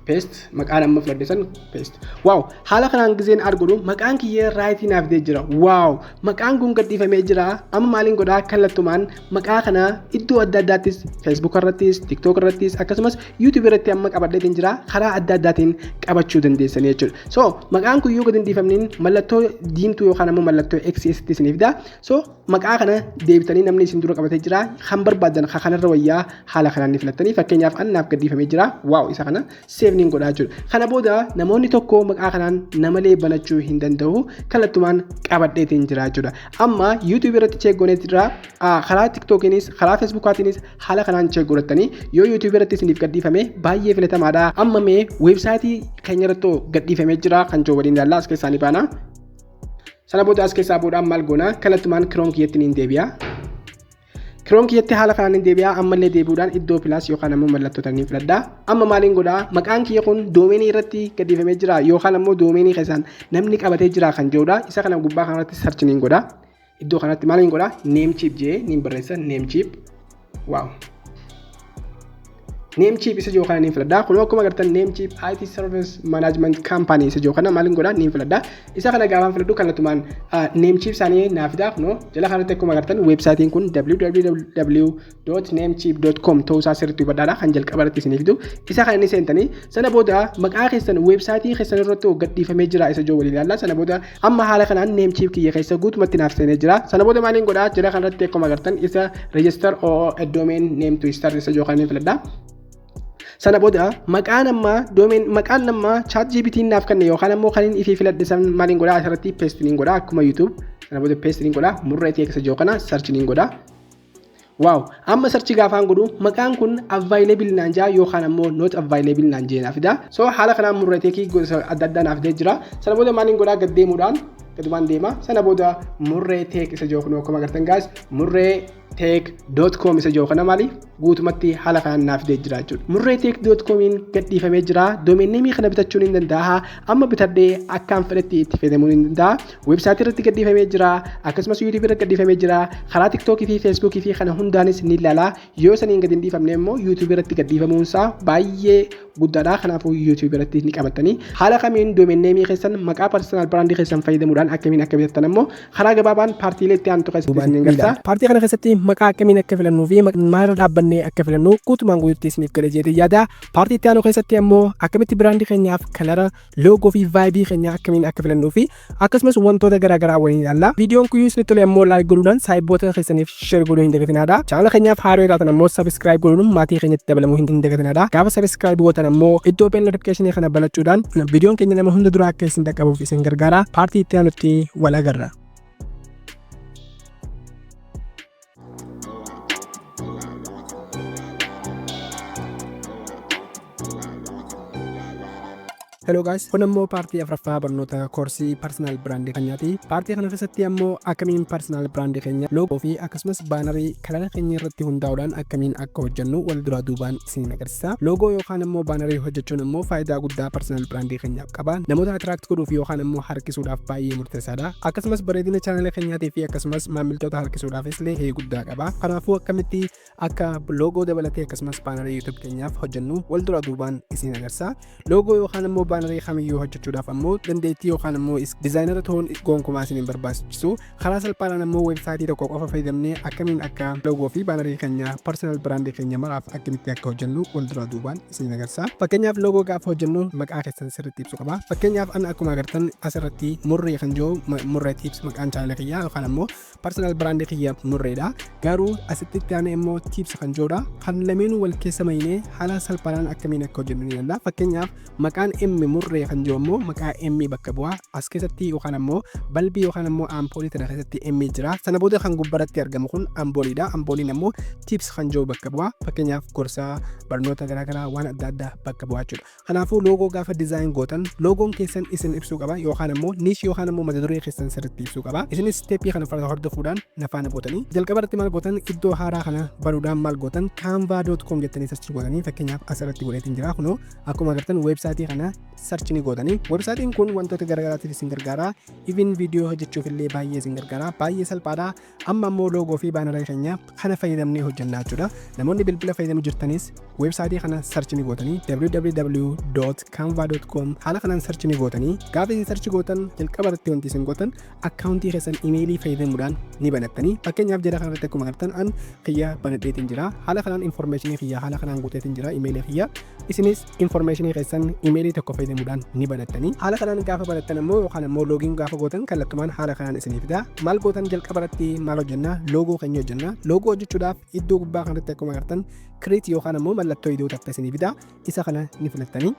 paste, maqaan amma filadhe san paste. Wow! Haala kanaan gizeen arginu maqaan kiyya right naaf fidee jira. Wow! Maqaan kun gaddifamee jira. Amma maaliin godhaa? Kallattumaan maqaa kana iddoo adda addaattis, Facebook irrattis, TikTok irrattis, akkasumas YouTube irratti amma qabadheetiin jira. Karaa adda addaatiin qabachuu dandeessanii jechuudha. So maqaan kun yoo gadi hin dhiifamniin mallattoo diimtuu yookaan ammoo mallattoo X sitti isiniif fida. So maqaa kana deebitanii namni isin dura qabatee jira kan barbaadan kanarra wayyaa haala kanaan ni filattanii. Fakkeenyaaf, annaaf gaddifamee jira. Wow! Isa kana save niin godhaa jechuudha. Kana booda namoonni tokko maqaa kanaan namalee banachuu hin danda'u, kallattumaan qabadheetiin jira jechuudha. Amma YouTube irratti check goonee jira. Karaa TikTokiinis, karaa Facebookaatiinis haala kanaan check godhattanii yoo YouTube irratti isiniif gadhiifame baay'ee filatamaadha. Amma mee weebsaayitii keenya irratti gadhiifamee jira kan jiru waliin ilaallaa. As keessaa ni baana. Sana booda as keessaa boodaan maal goona? Kallattumaan Chrome kiyyatti niin deebi'a. Chrome kiyyatti haala kanaan hin deebi'a. Ammallee deebi'uudhaan iddoo plus yookaan ammoo mallattoo ni filadha. Amma maaliin godhaa? Maqaan kiyya kun domainii irratti gadhiifamee jira yookaan ammoo domainii keessaan namni qabatee jira kan jedhudha. Isa kana gubbaa kanarratti search niin godha. Iddoo kanatti maaliin godhaa? Namecheap jee niin barreessa. Namecheap. Wow! Namecheap isa jiru kana niin filadha. Kun akkuma agartan Namecheap IT Service Management Company isa jiru kana maaliin godhaa? Niin filadha. Isa kana gaafan filadhu kallattumaan Namecheap isaanii naaf fida. Kunoo jala kanatti akkuma agartan weebsaayitiin kun www.namecheap.com ta'uu isaa sirriitti hubadhaadha, kan jalqaba irratti isiniif fidu. Isa kana inni seentanii sana booda maqaa keessan weebsaayitii keessan irratti gadhiifamee jira isa jiru waliin ilaalla. Sana booda amma haala kanaan Namecheap kiyya keessa guutumatti naaf seenee jira. Sana booda maaliin godhaa? Jala kanarratti akkuma agartan isa register or domain name to start isa jiru kana niin filadha. Sana booda maqaan amma domain, maqaan amma ChatGPT naaf kenne yookaan ammoo kan inni ifii filadhe san maaliin godhaa? Asirratti paste niin godhaa akkuma YouTube. Sana booda paste niin godhaa. Murree keessa jiru kana search niin godhaa. Wow! Amma search gaafaan godhu maqaan kun available naan jaa yookaan ammoo not available naan jee naaf fida. So haala kanaan Murree Techii gosa adda addaa naaf fidee jira. Sana booda maaliin godhaa? Gad deemuudhaan gadumaan deema. Sana booda Murree Tech isa jiru kun akkuma agartan, guys, Murree Murreetech.com isa jiru kana maali guutumatti haala kanaan naaf fidee jira jechuudha. Murreetech.comiin gadhiifamee jira. Domain nameii kana bitachuun hin danda'a. Amma bitadhee akkaan fedhetti itti fayyadamuu hin danda'a. Weebsaayitii irratti gadhiifamee jira. Akkasumas YouTubeii irratti gadhiifamee jira. Karaa TikTokii fi Facebookii fi kana hundaanis ni ilaala. Yoo saniin gadi hin dhiifamne immoo YouTubeii irratti gadhiifamuunsaa baay'ee guddaadha. Kanaafuu YouTubeii irratti ni qabatanii. Haala kamiin domain nameii keessan maqaa personal brandii keessan fayyadamuudhaan akkamiin akka bitattan ammoo karaa gabaabaan partiilee itti aantu keessatti isin agarsiisa. Partii kana keessatti maqaa akkamiin akka filannuu fi maalirra dhaabbannee akka filannu guutumaan guututti isiniif gala jedhee yaada. Partii itti aanu keessatti ammoo akkamitti brandii keenyaaf colora, logo fi vibeii keenya akkamiin akka filannuu fi akkasumas wantoota garaagaraa waliin ilaalla. Viidiyoon kun isinitti tole ammoo like godhuudhaan saayiboota keessaniif share godhuu hin dagatinaadha. Chaanala keenyaaf haaraa taatan ammoo subscribe godhuun maatii keenyatti dabalamuu hin dagatinaadha. Gaafa subscribe gootan ammoo iddoo bell notificationii kana banachuudhaan viidiyoon keenya nama hunda dura akka isin dhaqqabuuf isin gargaara. Partii itti aanutti wal agarra. Hello guys, kun ammoo partii afuraffaa barnoota koorsii personal brandii keenyaati. Partii kana keessatti ammoo akkamiin personal brandii keenya logo fi akkasumas bannerii colora keenya irratti hundaa'uudhaan akkamiin akka hojjennu wal duraa duubaan isin agarsiisa. Logo yookaan ammoo bannerii hojjechuun ammoo faayidaa guddaa personal brandii keenyaaf qaba. Namoota attract godhuuf yookaan ammoo harkisuudhaaf baay'ee murteessaadha. Akkasumas bareedina chaanala keenyaatii fi akkasumas maamiltoota harkisuudhaafis illee gahee guddaa qaba. Kanaafuu akkamitti akka logo dabalatee akkasumas bannerii YouTube keenyaaf hojjennu wal duraa duubaan isin agarsiisa. Logo yookaan ammoo bannerii kamiyyuu hojjechuudhaaf ammoo dandeettii yookaan ammoo designera ta'uun gonkumaa isin hin barbaachisu. Karaa salphaadhaan ammoo weebsaayitii tokko qofa fayyadamnee akkamiin akka logo fi bannerii keenya personal brandii keenya maraaf akkamitti akka hojjennu wal duraa duubaan isin agarsiisa. Fakkeenyaaf, logo gaafa hojjennu maqaa keessan sirriitti ibsu qaba. Fakkeenyaaf, an akkuma agartan asirratti Murree kan jiru, Murree Tips, maqaan chaanala kiyyaa yookaan ammoo personal brandii kiyya Murreedha. Garuu asitti itti aanee immoo Tips kan jirudha. Kan lameenuu wal keessa maynee haala salphaadhaan akkamiin akka hojjennu ni ilaalla. Fakkeenyaaf, maqaan M Murree kan jiru ammoo maqaa M bakka bu'aa. As keessatti yookaan ammoo balbii yookaan ammoo ampoolii tana keessatti M jira. Sana booda kan gubbaratti argamu kun ampooliidha. Ampooliin ammoo Tips kan jiru bakka bu'aa. Fakkeenyaaf, gorsa barnoota garaagaraa, waan adda addaa bakka bu'aa jechuudha. Kanaafuu logo gaafa design gootan logoon keessan isin ibsuu qaba yookaan ammoo niche yookaan ammoo mata duree keessan sirriitti ibsuu qaba. Isinis stepii kana hordofuudhaan na faana gootanii jalqaba irratti maal gootan? Iddoo haaraa kana banuudhaan maal gootan? Canva.com jettanii search gootanii, fakkeenyaaf asirratti godheetiin jira, kunoo akkuma agartan weebsaayitii kana search ni gootanii. Weebsaayitiin kun wantoota garaagaraatiif isin gargaara. Even viidiyoo hojjechuuf illee baay'ee isin gargaara. Baay'ee salphaadha. Amma ammoo logo fi bannera keenya kana fayyadamnee hojjannaa jechuudha. Namoonni bilbila fayyadamu jirtanis weebsaayitii kana search ni gootanii, www.canva.com haala kanaan search ni gootanii. Gaafa isin search gootan jalqaba irratti wanti isin gootan akkaawuntii keessan imeelii fayyadamuudhaan ni banattanii. Fakkeenyaaf, jala kanarratti akkuma agartan an kiyya banadheetiin jira. Haala kanaan informationii kiyya haala kanaan guuteetiin jira imeelii kiyya. Isinis informationii keessan imeelii tokko fayyadamuudhaan ni banattanii. Haala kanaan gaafa banattan ammoo yookaan ammoo login gaafa gootan kallattumaan haala kanaan isinii fida. Maal gootan? Jalqaba irratti maal hojjenna? Logo keenya hojjenna. Logo hojjechuudhaaf iddoo gubbaa kanarratti akkuma agartan create yookaan ammoo mallattoo iddoo takka isinii fida. Isa kana ni filattanii.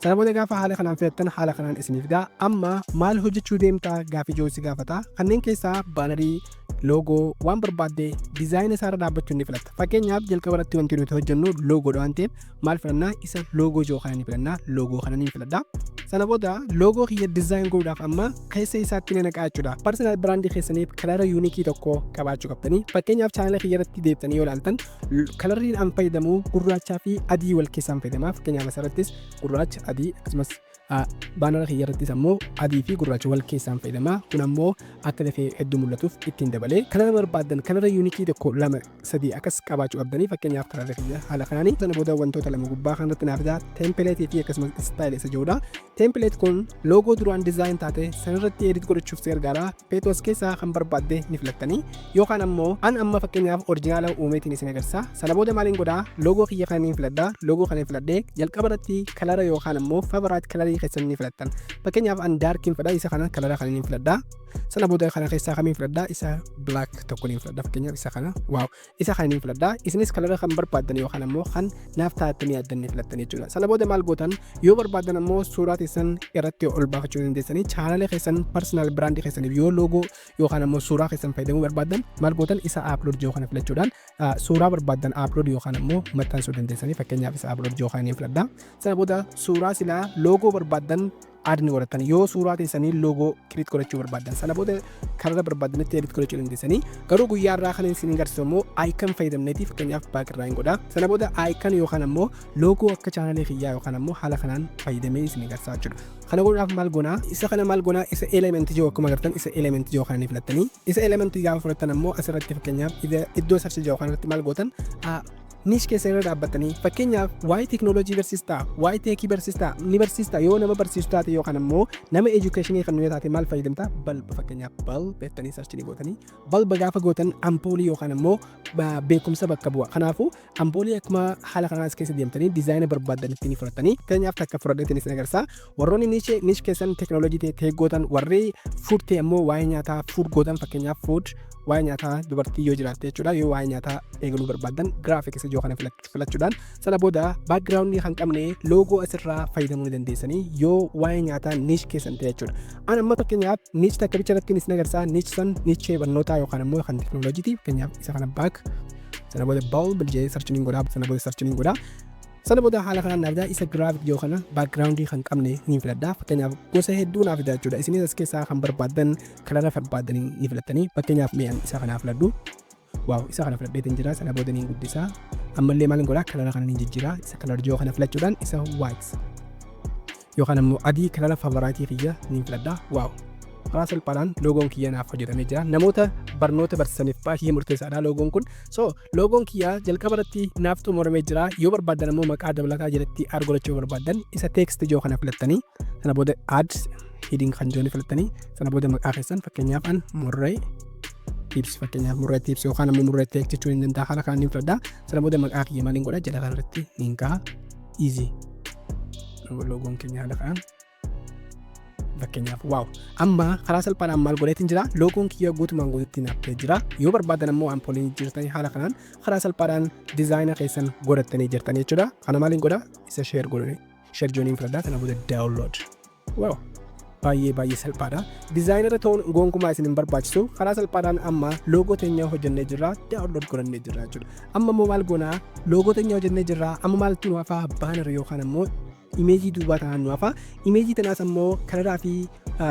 Sana booda gaafa haala kanaan filattan haala kanaan isinii fida. Amma maal hojjechuu deemtaa gaafii ijoo si gaafata. Kanneen keessaa bannerii, logo, waan barbaadde designa isaarra dhaabbachuun ni filatta. Fakkeenyaaf, jalqaba irratti wanti nuti hojjennu logodha waan ta'eef maal filannaa? Isa logo ijoo kana ni filannaa. Logo kana ni filadha. Sana booda logo kiyya design godhuudhaaf amma keessa isaatti ni naqaa jechuudha. Personal brandii keessaniif colora uniqueii tokko qabaachuu qabdanii. Fakkeenyaaf, chaanala kiyya irratti deebitanii yoo ilaaltan colorriin an fayyadamu gurraachaa fi adii wal keessaan fayyadama. Fakkeenyaaf, asirrattis gurraacha, adii, akkasumas bannera kiyya irrattis ammoo adii fi gurraacha wal keessaan fayyadama. Kun ammoo akka dafee hedduu mul'atuuf ittiin dabalee. Colora barbaaddan, colora uniqueii tokko, lama, sadii akkas qabaachuu qabdanii. Fakkeenyaaf, colora kiyya haala kanaanii. Sana booda wantoota lama gubbaa kanarratti naaf fidaa, templateii fi akkasumas style isa jedhudha. Template kun logo duraan design taate sanirratti edit godhachuuf si gargaara. Feetu as keessaa kan barbaadde ni filattanii yookaan ammoo an amma fakkeenyaaf originala uumeetiin isin agarsiisa. Sana booda maaliin godhaa? Logo kiyya kana ni filadha. Logo kana filadhee jalqaba irratti colora yookaan ammoo favorite colorii keessan ni filattan. Fakkeenyaaf, an darkiin fedha, isa kana colora kana ni filadha. Sana booda kana keessaa kamiin filadha? Isa black tokko ni filadha. Fakkeenyaaf, isa kana, wow, isa kana ni filadha. Isinis colora kan barbaaddan yookaan ammoo kan naaf taatanii addan ni filattan jechuudha. Sana booda maal gootan? Yoo barbaaddan ammoo suuraa keessan irratti ol baafachuu dandeessanii. Chaanala keessan personal brandii keessaniif yoo logo yookaan ammoo suuraa keessan fayyadamuu barbaaddan maal gootan? Isa upload jiru kana filachuudhaan suuraa barbaaddan upload yookaan ammoo maxxansuu dandeessanii. Fakkeenyaaf, isa upload jiru kana ni filadha. Sana booda suuraa silaa logo barbaaddan Add ni godhatan yoo suuraa teessanii logo create godhachuu barbaaddan, sana booda karaa barbaadanitti edit godhachuu dandeessanii. Garuu guyyaa irraa kan isin agarsiisu immoo icon fayyadamneeti. Fakkeenyaaf, back irraa hin godha. Sana booda icon yookaan ammoo logo akka chaanalee kiyyaa yookaan ammoo haala kanaan fayyadamee isin agarsiisaa jechuudha. Kana godhuudhaaf maal goonaa? Isa kana maal goonaa? Isa element jiru, akkuma agartan, isa element jiru kana ni filattanii. Isa element gaafa fudhattan ammoo asirratti, fakkeenyaaf, iddoo search jiru kanarratti maal gootan? Niche keessa irra dhaabbatanii, fakkeenyaaf, waa'ee teeknooloojii barsiistaa, waa'ee tech barsiistaa ni barsiistaa, yoo nama barsiistu taate yookaan ammoo nama education kan yoo taate, maal fayyadamta? Bulb, fakkeenyaaf, bulb beektanii search ni gootanii. Bulb gaafa gootan ampoolii yookaan ammoo beekumsa bakka bu'a. Kanaafuu ampoolii akkuma haala kanaas keessa deemtanii design barbaaddanitti ni fudhatanii. Fakkeenyaaf, takka fudhadheetiin isin agarsiisa. Warroonni niche keessan teeknooloojii ta'e gootan, warri food ta'e ammoo waa'ee nyaataa food gootan, fakkeenyaaf, food, waa'ee nyaataa dubartii yoo jiraatte jechuudha, yoo waa'ee nyaataa eegaluu barbaaddan, graphics ijoo kana filachuudhaan sana booda background kan qabne logo asirraa fayyadamuu ni dandeessanii yoo waa'ee nyaataa niche keessan ta'e jechuudha. An amma, fakkeenyaaf, niche takka bicha irratti isin agarsiisa. Niche san niche barnootaa yookaan ammoo kan teeknooloojiiti. Fakkeenyaaf, isa kana back, sana booda bulb jedhee search niin godhaa. Sana booda search niin godhaa. Sana booda haala kanaan naaf fidaa. Isa graphic yoo kana background kan qabne ni filadha. Fakkeenyaaf, gosa hedduu naaf fidaa jechuudha. Isinis as keessaa kan barbaaddan, color barbaaddanii ni filattanii. Fakkeenyaaf, mi'aan isa kanaa filadhu. Wow, isa kana filadheetiin jira. Sana booda ni guddisaa. Ammallee maal godhaa? Color kana ni jijjiiraa. Isa color joo kana filachuudhaan isa white yookaan ammoo adii, color favorite kiyya ni filadha. Wow, karaa salphaadhaan logoon kiyya naaf hojjetamee jira. Namoota barnoota barsiisaniif baay'ee murteessaadha logoon kun. So logoon kiyya jalqaba irratti naaf xumuramee jira. Yoo barbaaddan ammoo maqaa dabalataa jalatti add godhachuu barbaaddan, isa text joo kana filattanii, sana booda add heading kan jooni filattanii, sana booda maqaa keessan, fakkeenyaaf, an Murree Tips, fakkeenyaaf, Murree Tips yookaan ammoo Murree Tech jechuun ni danda'a. Haala kanaan ni filadha. Sana booda maqaa kiyya maaliin godha? Jala kanarratti niin ka'a. Easy, logoon keenya haala kanaan, fakkeenyaaf. Wow, amma karaa salphaadhaan maal godheetiin jira? Logoon kiyya guutumaan guututti naaf ta'ee jira. Yoo barbaadan ammoo ampooliin jirtanii haala kanaan karaa salphaadhaan design keessan godhattanii jirtan jechuudha. Kana maaliin godha? Isa share godhanii, share jooniin filadhaa. Sana booda download. Wow, baay'ee baay'ee salphaadha. Designer ta'uun gonkumaa isin hin barbaachisu. Karaa salphaadhaan amma logo teenya hojjennee jirra, download godhannee jirra jechuudha. Amma immoo maal goonaa? Logo teenya hojjennee jirra. Amma maaltu nu hafaa? Banner yookaan ammoo image duubaa ta'an nu hafa. Image tanaas ammoo coloraa fi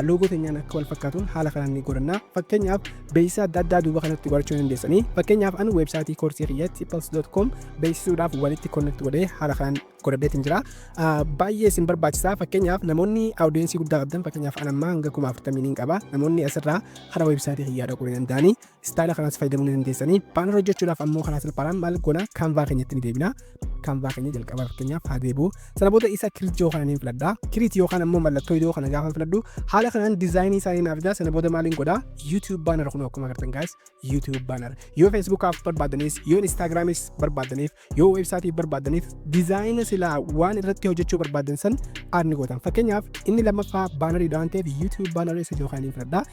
logo teenyaan akka wal fakkaatuun haala kanaan ni godhanna. Fakkeenyaaf, beeksisa adda addaa duuba kanatti godhachuu dandeessanii. Fakkeenyaaf, an website koorsii kiyya tipples.com beeksisuudhaaf walitti connect godhee haala kanaan godhadheetiin jira. Baay'ee isin barbaachisaa. Fakkeenyaaf, namoonni audience guddaa qabdan, fakkeenyaaf, an ammaa hanga 40,000 niin qaba. Namoonni asirraa karaa website kiyyaa dhaquu ni danda'anii. Style kanaas fayyadamuu ni dandeessanii. Banner hojjechuudhaaf ammoo karaa salphaadhaan maal goona? Canva keenyatti ni deebina. Canva keenya jalqaba, fakkeenyaaf, haa deebi'u. Sana booda isa create yookaan ni filadha. Create yookaan ammoo mallattoo iddoo kana gaafa filadhu, haala kanaan design isaanii naaf fida. Sana booda maaliin godhaa? YouTube banner. Kun akkuma agartan, guys, YouTube banner. Yoo Facebookaaf barbaadaniif, yoo Instagramis barbaadaniif, yoo websiteiif barbaadaniif, design silaa waan irratti hojjechuu barbaadan san add ni gootan. Fakkeenyaaf, inni lammaffaa banneriidha waan ta'eef, YouTube banner isa yookaan ni filadha.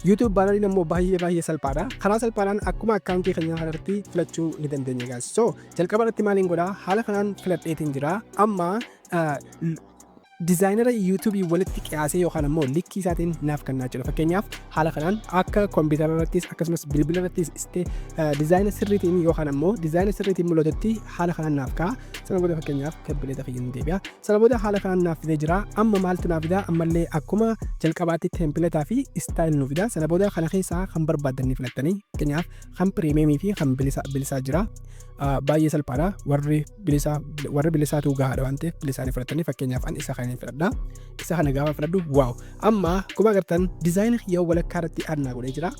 YouTube banneriin ammoo baay'ee baay'ee salphaadha. Karaa salphaadhaan akkuma account keenya kanarratti filachuu ni dandeenya, guys. So jalqaba irratti maaliin godhaa? Haala kanaan filadheetiin jira. Amma designer YouTubeii walitti qiyaasee yookaan ammoo likkii isaatiin naaf kennaa jira. Fakkeenyaaf, haala kanaan akka kompiitara irrattis akkasumas bilbila irrattis design sirriitiin yookaan ammoo design sirriitiin mul'atutti haala kanaan naaf ka'a. Sana booda, fakkeenyaaf, kabbileeta kiyya ni deebi'a. Sana booda haala kanaan naaf fidee jira. Amma maaltu naaf fidaa? Ammallee akkuma jalqabaatti templateaa fi style nu fida. Sana booda kana keessaa kan barbaaddan ni filattanii. Fakkeenyaaf, kan premium fi kan bilisaa jira. Baay'ee salphaadha. Warri bilisaatu gahaadha waan ta'eef bilisaa ni filattanii. Fakkeenyaaf, an isa kana ni filadha. Isa kana gaafa filadhu, wow, amma akkuma agartan design kiyya walakkaa irratti add naa godhee jira.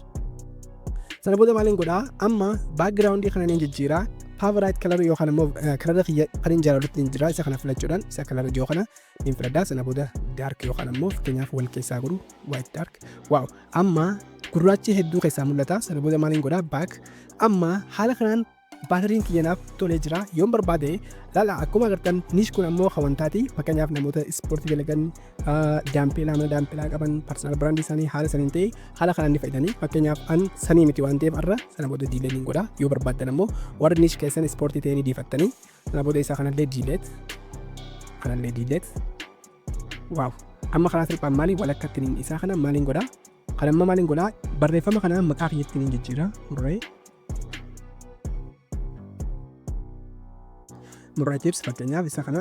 Sana booda maaliin godhaa? Amma background kana ni jijjiiraa. Favorite color yookaan immoo color kiyya kan hin jaalladhutti hin jira. Isa kana filachuudhaan isa color joo kana ni filadha. Sana booda dark yookaan ammoo, fakkeenyaaf, wal keessaa godhu, white dark. Wow, amma gurraachi hedduu keessaa mul'ata. Sana booda maaliin godhaa? Back. Amma haala kanaan banneriin kiyyanaaf tolee jira. Yoon barbaade, laala, akkuma agartan niche kun ammoo hawantaati. Fakkeenyaaf, namoota ispoortii dalagan, dumbbellaa, mana dumbbellaa qaban, personal brand isaanii haala saniin ta'e haala kanaan ni fayyadanii. Fakkeenyaaf, an sanii miti waan ta'eef har'a sana booda delete niin godha. Yoo barbaaddan ammoo warri niche keessan ispoortii ta'e ni diifattanii. Sana booda isaa kanallee delete, kanallee delete. Wow, amma karaa salphaan maali walakkatti isaa kana maaliin godha? Kan amma maaliin godha? Barreeffama kana maqaa kiyyatti ni jijjiira. Murree Tips, fakkeenyaaf, isa kana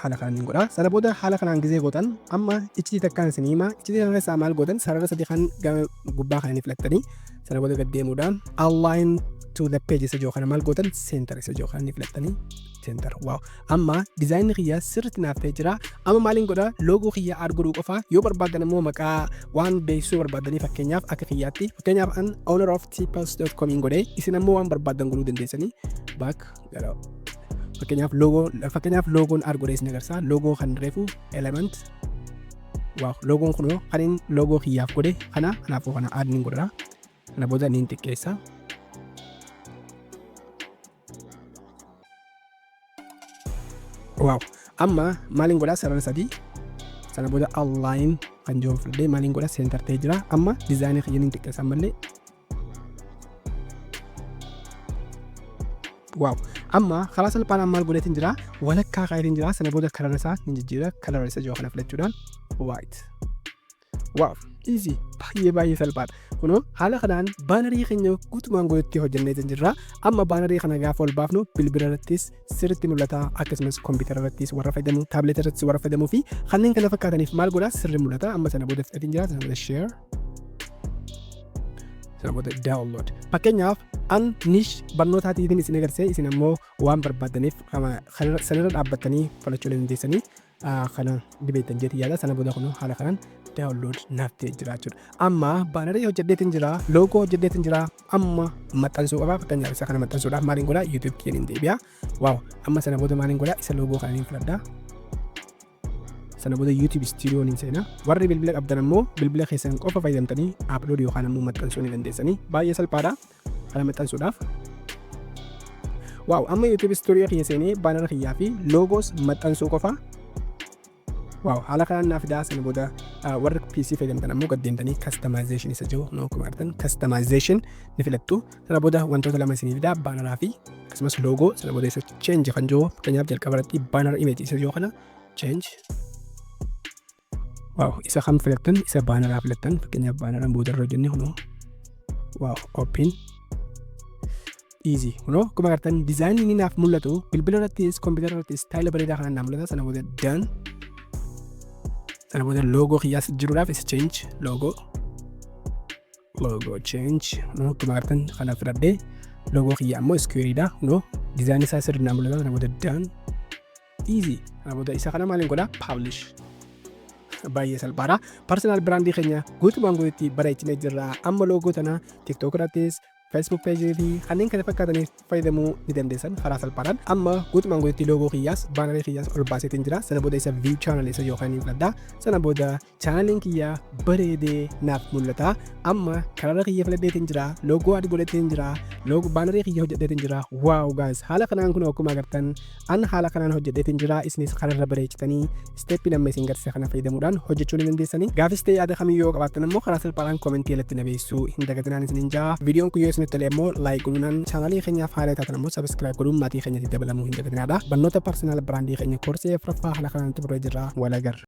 Haala kanaan ni godha. Sana booda haala kanaan gizee gootan, amma iccitii takkaan isin hima. Iccitii kana keessaa maal gootan? Sarara sadii kan gama gubbaa kana ni filattanii, sana booda gad deemuudhaan align to the page isa jiru kana maal gootan? Center isa jiru kana ni filattanii, center. Wow, amma designni kiyya sirriitti naaf ta'ee jira. Amma maaliin godha? Loogoo kiyya add godhuu qofa. Yoo barbaadan immoo maqaa waan beeksisuu barbaadanii, fakkeenyaaf akka kiyyaatti, fakkeenyaaf an owner of tpulse.com hin godhee, isin ammoo waan barbaadan godhuu dandeessanii. Back gara fakkeenyaaf loogoo, fakkeenyaaf loogoon add godhee isin agarsiisa. Loogoo kan reefu element. Wow, loogoon kunoo kan inni loogoo kiyyaaf godhe kana. Kanaafuu kana add ni godha. Kana booda ni xiqqeessa. Wow, amma maaliin godhaa? Sarara sadii, sana booda align kan jiru filadhee maaliin godhaa? Center ta'ee jira. Amma designii kiyya ni xiqqeessa ammallee. Wow, amma karaa salphaan maal godheetiin jira? Walakkaa kaayetiin jira. Sana booda colora isaa ni jijjiira. Colora isa jiru kana filachuudhaan white. Wow, easy, baay'ee baay'ee salphaadha. Kunoo haala kanaan bannerii keenya guutumaan guututti hojjenneetiin jirra. Amma bannerii kana gaafa ol baafnu bilbila irrattis sirriitti mul'ata, akkasumas kompiitara irrattis warra fayyadamu, tablet irrattis warra fayyadamuu fi kanneen kana fakkaataniif maal godhaa? Sirri mul'ata. Amma sana booda fudhatiin jira. Sana booda share, sana booda download. Fakkeenyaaf an niche barnootaatiin isin agarsiise, isin ammoo waan barbaaddaniif sanirra dhaabbattanii filachuu dandeessanii. Kana dibeettan jeetii yaada. Sana booda kunoo haala kanaan download naaf ta'ee jira jechuudha. Amma bannerii hojjedheetiin jira, loogoo hojjedheetiin jira, amma maxxansuu qaba. Fakkeenyaaf isa kana maxxansuudhaaf maaliin godhaa? YouTube kiyyaan hin deebi'a. Wow, amma sana booda maaliin godhaa? Isa loogoo kana niin filadhaa. Sana booda YouTube Studio niin seena. Warri bilbila qabdan ammoo bilbila keessan qofa fayyadamtanii upload yookaan ammoo maxxansuu ni dandeessanii. Baay'ee salphaadha. Kana maxxansuudhaaf. Wow, amma YouTube Studio kiyya seenee bannera kiyyaa fi loogoos maxxansuu qofa. Wow, haala kanaan naaf fidaa. Sana booda warri PC fayyadamtan ammoo gad deemtanii customization isa jiru, no, akkuma argitan customization ni filattu. Sana booda wantoota lama isinii fidaa, banneraa fi akkasumas loogoo. Sana booda isa change kan jiru, fakkeenyaaf jalqaba irratti banner image isa jiru kana change. Wow, isa kam filattan? Isa banneraa filattan. Fakkeenyaaf banneraan booda irra hojjenne kunoo. Wow, open, easy. Kunoo akkuma agartan designni inni naaf mul'atu bilbila irrattis kompiitara irrattis styla bareedaa kanaan naaf mul'ata. Sana booda done. Sana booda loogoo kiyyaas jiruudhaaf isa change logo, logo change. Kunoo akkuma agartan kana filadhee, loogoo kiyya ammoo squareidha. Kunoo designni isaa sirrii naaf mul'ata. Sana booda done, easy. Sana booda isa kana maaliin godhaa? Publish. Baay'ee salphaadha. Personal brandii keenya guutumaan guututti bareechinee jirra. Amma loogoo tana TikTok irrattis, Facebook page fi kanneen kana fakkaataniif fayyadamuu ni dandeessan karaa salphaadhaan. Amma guutumaan guututti loogoo kiyyaas bannerii kiyyaas ol baaseetiin jira. Sana booda isa view channel isa yookaan ni filadha. Sana booda channeliin kiyya bareedee naaf mul'ata. Amma colora kiyya filadheetiin jira. Loogoo adii godhateetiin jira. Loogoo bannerii kiyya hojjedheetiin jira. Wow guys, haala kanaan kun akkuma agartan an haala kanaan hojjedheetiin jira. Isinis kanarra bareechitanii steppii amma isin garsiise kana fayyadamuudhaan hojjechuu ni dandeessanii. Gaafis ta'e yaada kamiyyuu yoo qabaattan immoo karaa salphaadhaan commentii jalatti na beeksisuu hin dagatinaan isiniin jaa. Viidiyoon kun yoo isinitti tole immoo like godhuudhaan, channelii keenyaaf haala taatan immoo subscribe godhuun maatii keenyatti dabalamuu hin dagatinaadha. Barnoota personal brandii keenya koorsii afuraffaa haala kanaan xumurree jirra. Wal agarra.